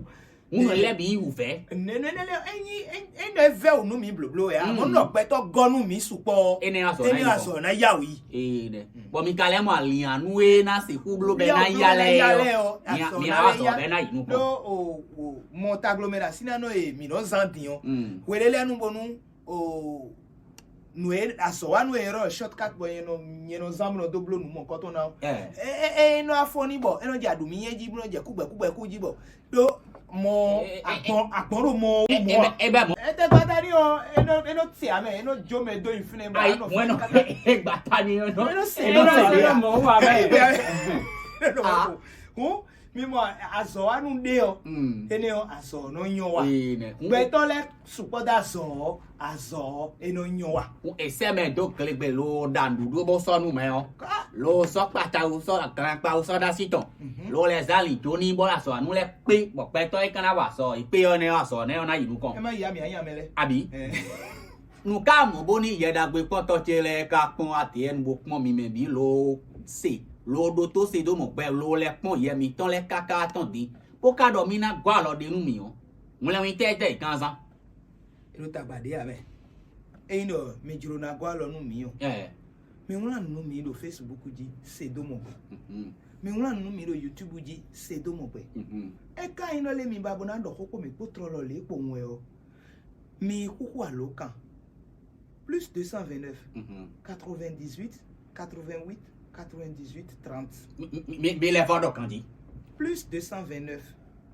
Nú lɛ́ bǐ yí wǔvɛ́. Nɛnɛ lɛ, enyi enɔ e vɛ wò nú mi blǒbló wɛ, amɔ nɔ gbɛtɔ gɔ nú mi sukpɔ. Ene azɔ na yi nɔ. Azɔ na ya wò yi. Ee ɖe. Bɔn mi ka lɛ mɔ alianu e na sixú bló bɛ na ya lɛ yɔ. Mi azɔ bɛ na yi nukɔn. Ɖó o o mɔ taglomɛ na sínánɔ e mi nɔ zan din ɔ. Hwelelɛnu bonu o nǔ e azɔ̌wanu e ylɔ́ shortcut bɔ nyɛ nɔ nyɛ nɔ zán bó nɔ dó bló nǔ mɔ̌kɔtɔn ná ɔ́, é é é nɔ afɔ ní bɔ é nɔ jɛ aɖǔmínyɛ́ jí bó nɔ jɛ kúgbɛ̌kúgbɛ́ kú jí bɔ ɖó mɔ agbɔn agbɔn ɖo mɔ wú mɔ a. Ebe mɔ. Ete gbata ní ɔ é nɔ é nɔ tse amɛ é nɔ jó mɛ dó nyi fínɛ bɔ Ayi, anɔ mɔ fínɛ nɔ kaka. Egbata ni nɔ. É nɔ se É é nɔ nɔ se é nɔ mɔ wá bɛ. Hɔn mi mɔ azɔ̌wanu ɖé ɔ. Énɛ́ ɔ́ azɔ̌ nɔ nyɔ wa. Ee nɛ. Gbɛtɔ́ lɛ́ɛ sukpɔ́ dó azɔ̌ ɔ́, azɔ̌ ɔ́ é nɔ nyɔ wa. Esɛ mɛ dó glegbe lo ɖa nǔɖuɖu bó sɔ́ nú mɛ ɔ́, lo sɔ́ kpatawu sɔ́ aglankpawu sɔ́ ɖó así tɔn, lo lɛ zán lǐndó ní bɔ azɔ̌ anu lɛ́ɛ kpé bɔ gbɛtɔ́ e ka ná wa azɔ̌ e kpé ɔ́ nɛ́ ɔ́, azɔ̌ nɛ́ ɔ́ ná yi nukɔn. É má yá mì ányá mɛ lɛ́ɛ. Abi. Ɛ. Nǔ ka mɔ̌ bónú yɛ ɖagbe kpɔ́ntɔ́ ce lɛ́ɛ ka kpɔ́n A T N bó kpɔ́n mi mɛ bǐ lo se lo ɖótó se dó mɔ gbɛ lo lɛ́ kpɔ́n yɛ mitɔn lɛ́ɛ káká tɔn din, bó ka ɖɔ mì ná gɔ́ alɔ ɖe nú mì ɔ́, hwlɛnwítɛ́ tɛ́ è kan zán? É ɖo tagba ɖě ǎ mɛ. Ényí ɖɔ mi jló ná gɔ́ alɔ nú mǐ ɔ́, Ɛɛ. Mi wlán nǔ nú mǐ ɖo Facebook jí, se dó mɔ gbɛ. Mhm. Mi wlán nǔ nú mǐ ɖo YouTube jí, se dó mɔ gbɛ. Mhm. É ka nyí ɖɔ lé mi ba bó ná ɖɔ xó kpó mǐ kpó tlɔlɔ lě kpowun wɛ ɔ́, mi xúxú alǒkan plus deux cent vingt-neuf, Mhm. quatre-vingt-dix-huit, quatre-vingt-huit, quatre-vingt-dix-huit, trente. Mi- mi- mi- mi lɛ́ vɔ ɖɔ kan jí. Plus deux cent vingt-neuf,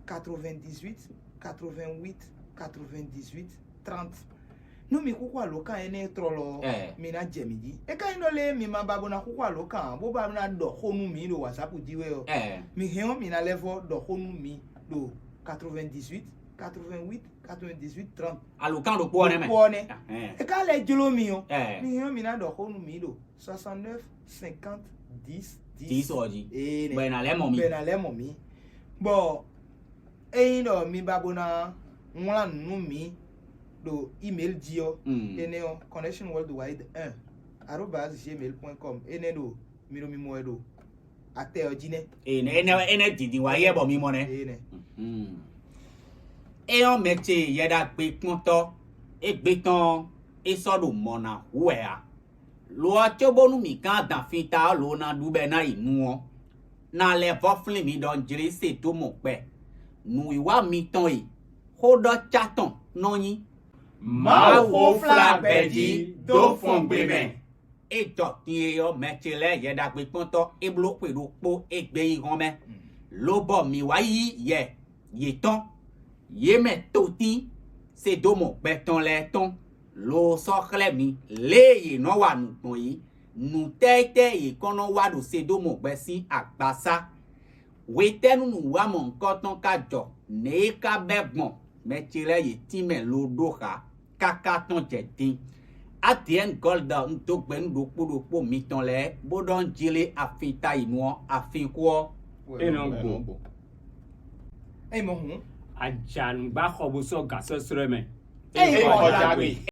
quatre-vingt-dix-huit, quatre-vingt-huit, quatre-vingt-dix-huit, trente. Nú mi xúxú alǒkan énɛ́ tlɔlɔ ɔ́, Ɛ. Mi ná jɛ mǐ jí. É ka nyí ɖɔ lé mi ma ba bó ná xúxú alǒkan ǎ, bó ba ná ɖɔ xó nú mǐ ɖo WhatsApp jí wɛ ɔ́, Ɛ. Mi hɛn ɔ́, mi ná lɛ́ vɔ ɖɔ xó nú mi ɖo quatre-vingt-dix-huit, quatre-vingt-huit, quatre-vingt-dix-huit, trente. Alǒkan ɖokpó ɔ́ nɛ́ mɛ. Ɖokpó ɔ́ nɛ́. Ɛhɛn. É ka lɛ́ jló mi ɔ́, Ɛ. Mi hɛn ɔ́, mi ná ɖɔ xó nú mǐ ɖo soixante-neuf, cinquante, dix, dix. Dix ɔ́ jí. Ee, Bɔ è nǎ lɛ́ mɔ mi. Bɔ è nǎ lɛ́ mɔ mǐ. Bɔ ényí ɖɔ mi ba bó ná wlán nǔ nú mǐ ɖo email jí ɔ́, Mm. Énɛ́ ɔ́, connection worldwide un arobase gmail point com, énɛ́ ɖo mi ɖo mi mɔ wɛ ɖo atɛ ɔ́ jí nɛ́. Ee, nɛ énɛ́ énɛ́ dǐndín wá yɛ bɔ mi mɔ nɛ́. Ee nɛ. Mhm. É ɔ́, mɛ ce yɛ ɖagbe kpɔ́ntɔ́ égbé tɔn ɔ́, é sɔ́ ɖo mɔ̌ ná hu wɛ ǎ. Lo ɔ́, cóbónú mǐ gán adǎn finta ɔ́ lo ná ɖu bɔ é ná yi nu ɔ́, ná lɛ́ vɔ́ flín mi ɖɔ un jlí se dó mɔ gbɛ. Nǔwiwa mitɔn e xó ɖɔ cá tɔn nɔ nyí. Mawu xó flá gbɛ jí dó fɔn gbe mɛ. É jɔ din e ɔ́, mɛ ce lɛ́ɛ yɛ ɖagbe kpɔ́ntɔ́ é bló xwe ɖokpó égbé yi hɔn mɛ, lobɔ mǐ wá yí yɛ yětɔn, yě mɛ totín Sedómu gbɛ tɔn lɛ́ɛ tɔn, lo sɔ́ xlɛ́ mi lě e yě nɔ wa nǔ gbɔn é. Nǔtɛ́tɛ́ yě kɔn nɔ wa ɖo Sedómu gbɛ sín agbasá? Hwetɛ́nu nǔ wa mɔ̌hunkɔtɔn ka jɔ? Nɛ̌ é ka bɛ́ gbɔn? Mɛ ce lɛ́ɛ yě tínmɛ lo ɖó xa káká tɔn jɛ din. A D N Gold un dó gbɛ nú ɖokpó ɖokpó mitɔn lɛ́ɛ, bó ɖɔ un jlé afin ta yi nu ɔ́, afin xó ɔ́. É nɔ gbo. Ényí mɔ hǔn, Ajanǔgbáxɔ bó sɔ́ gǎ sɔ́ slɔ́ ɛ mɛ. Ényí xɔ dagbe.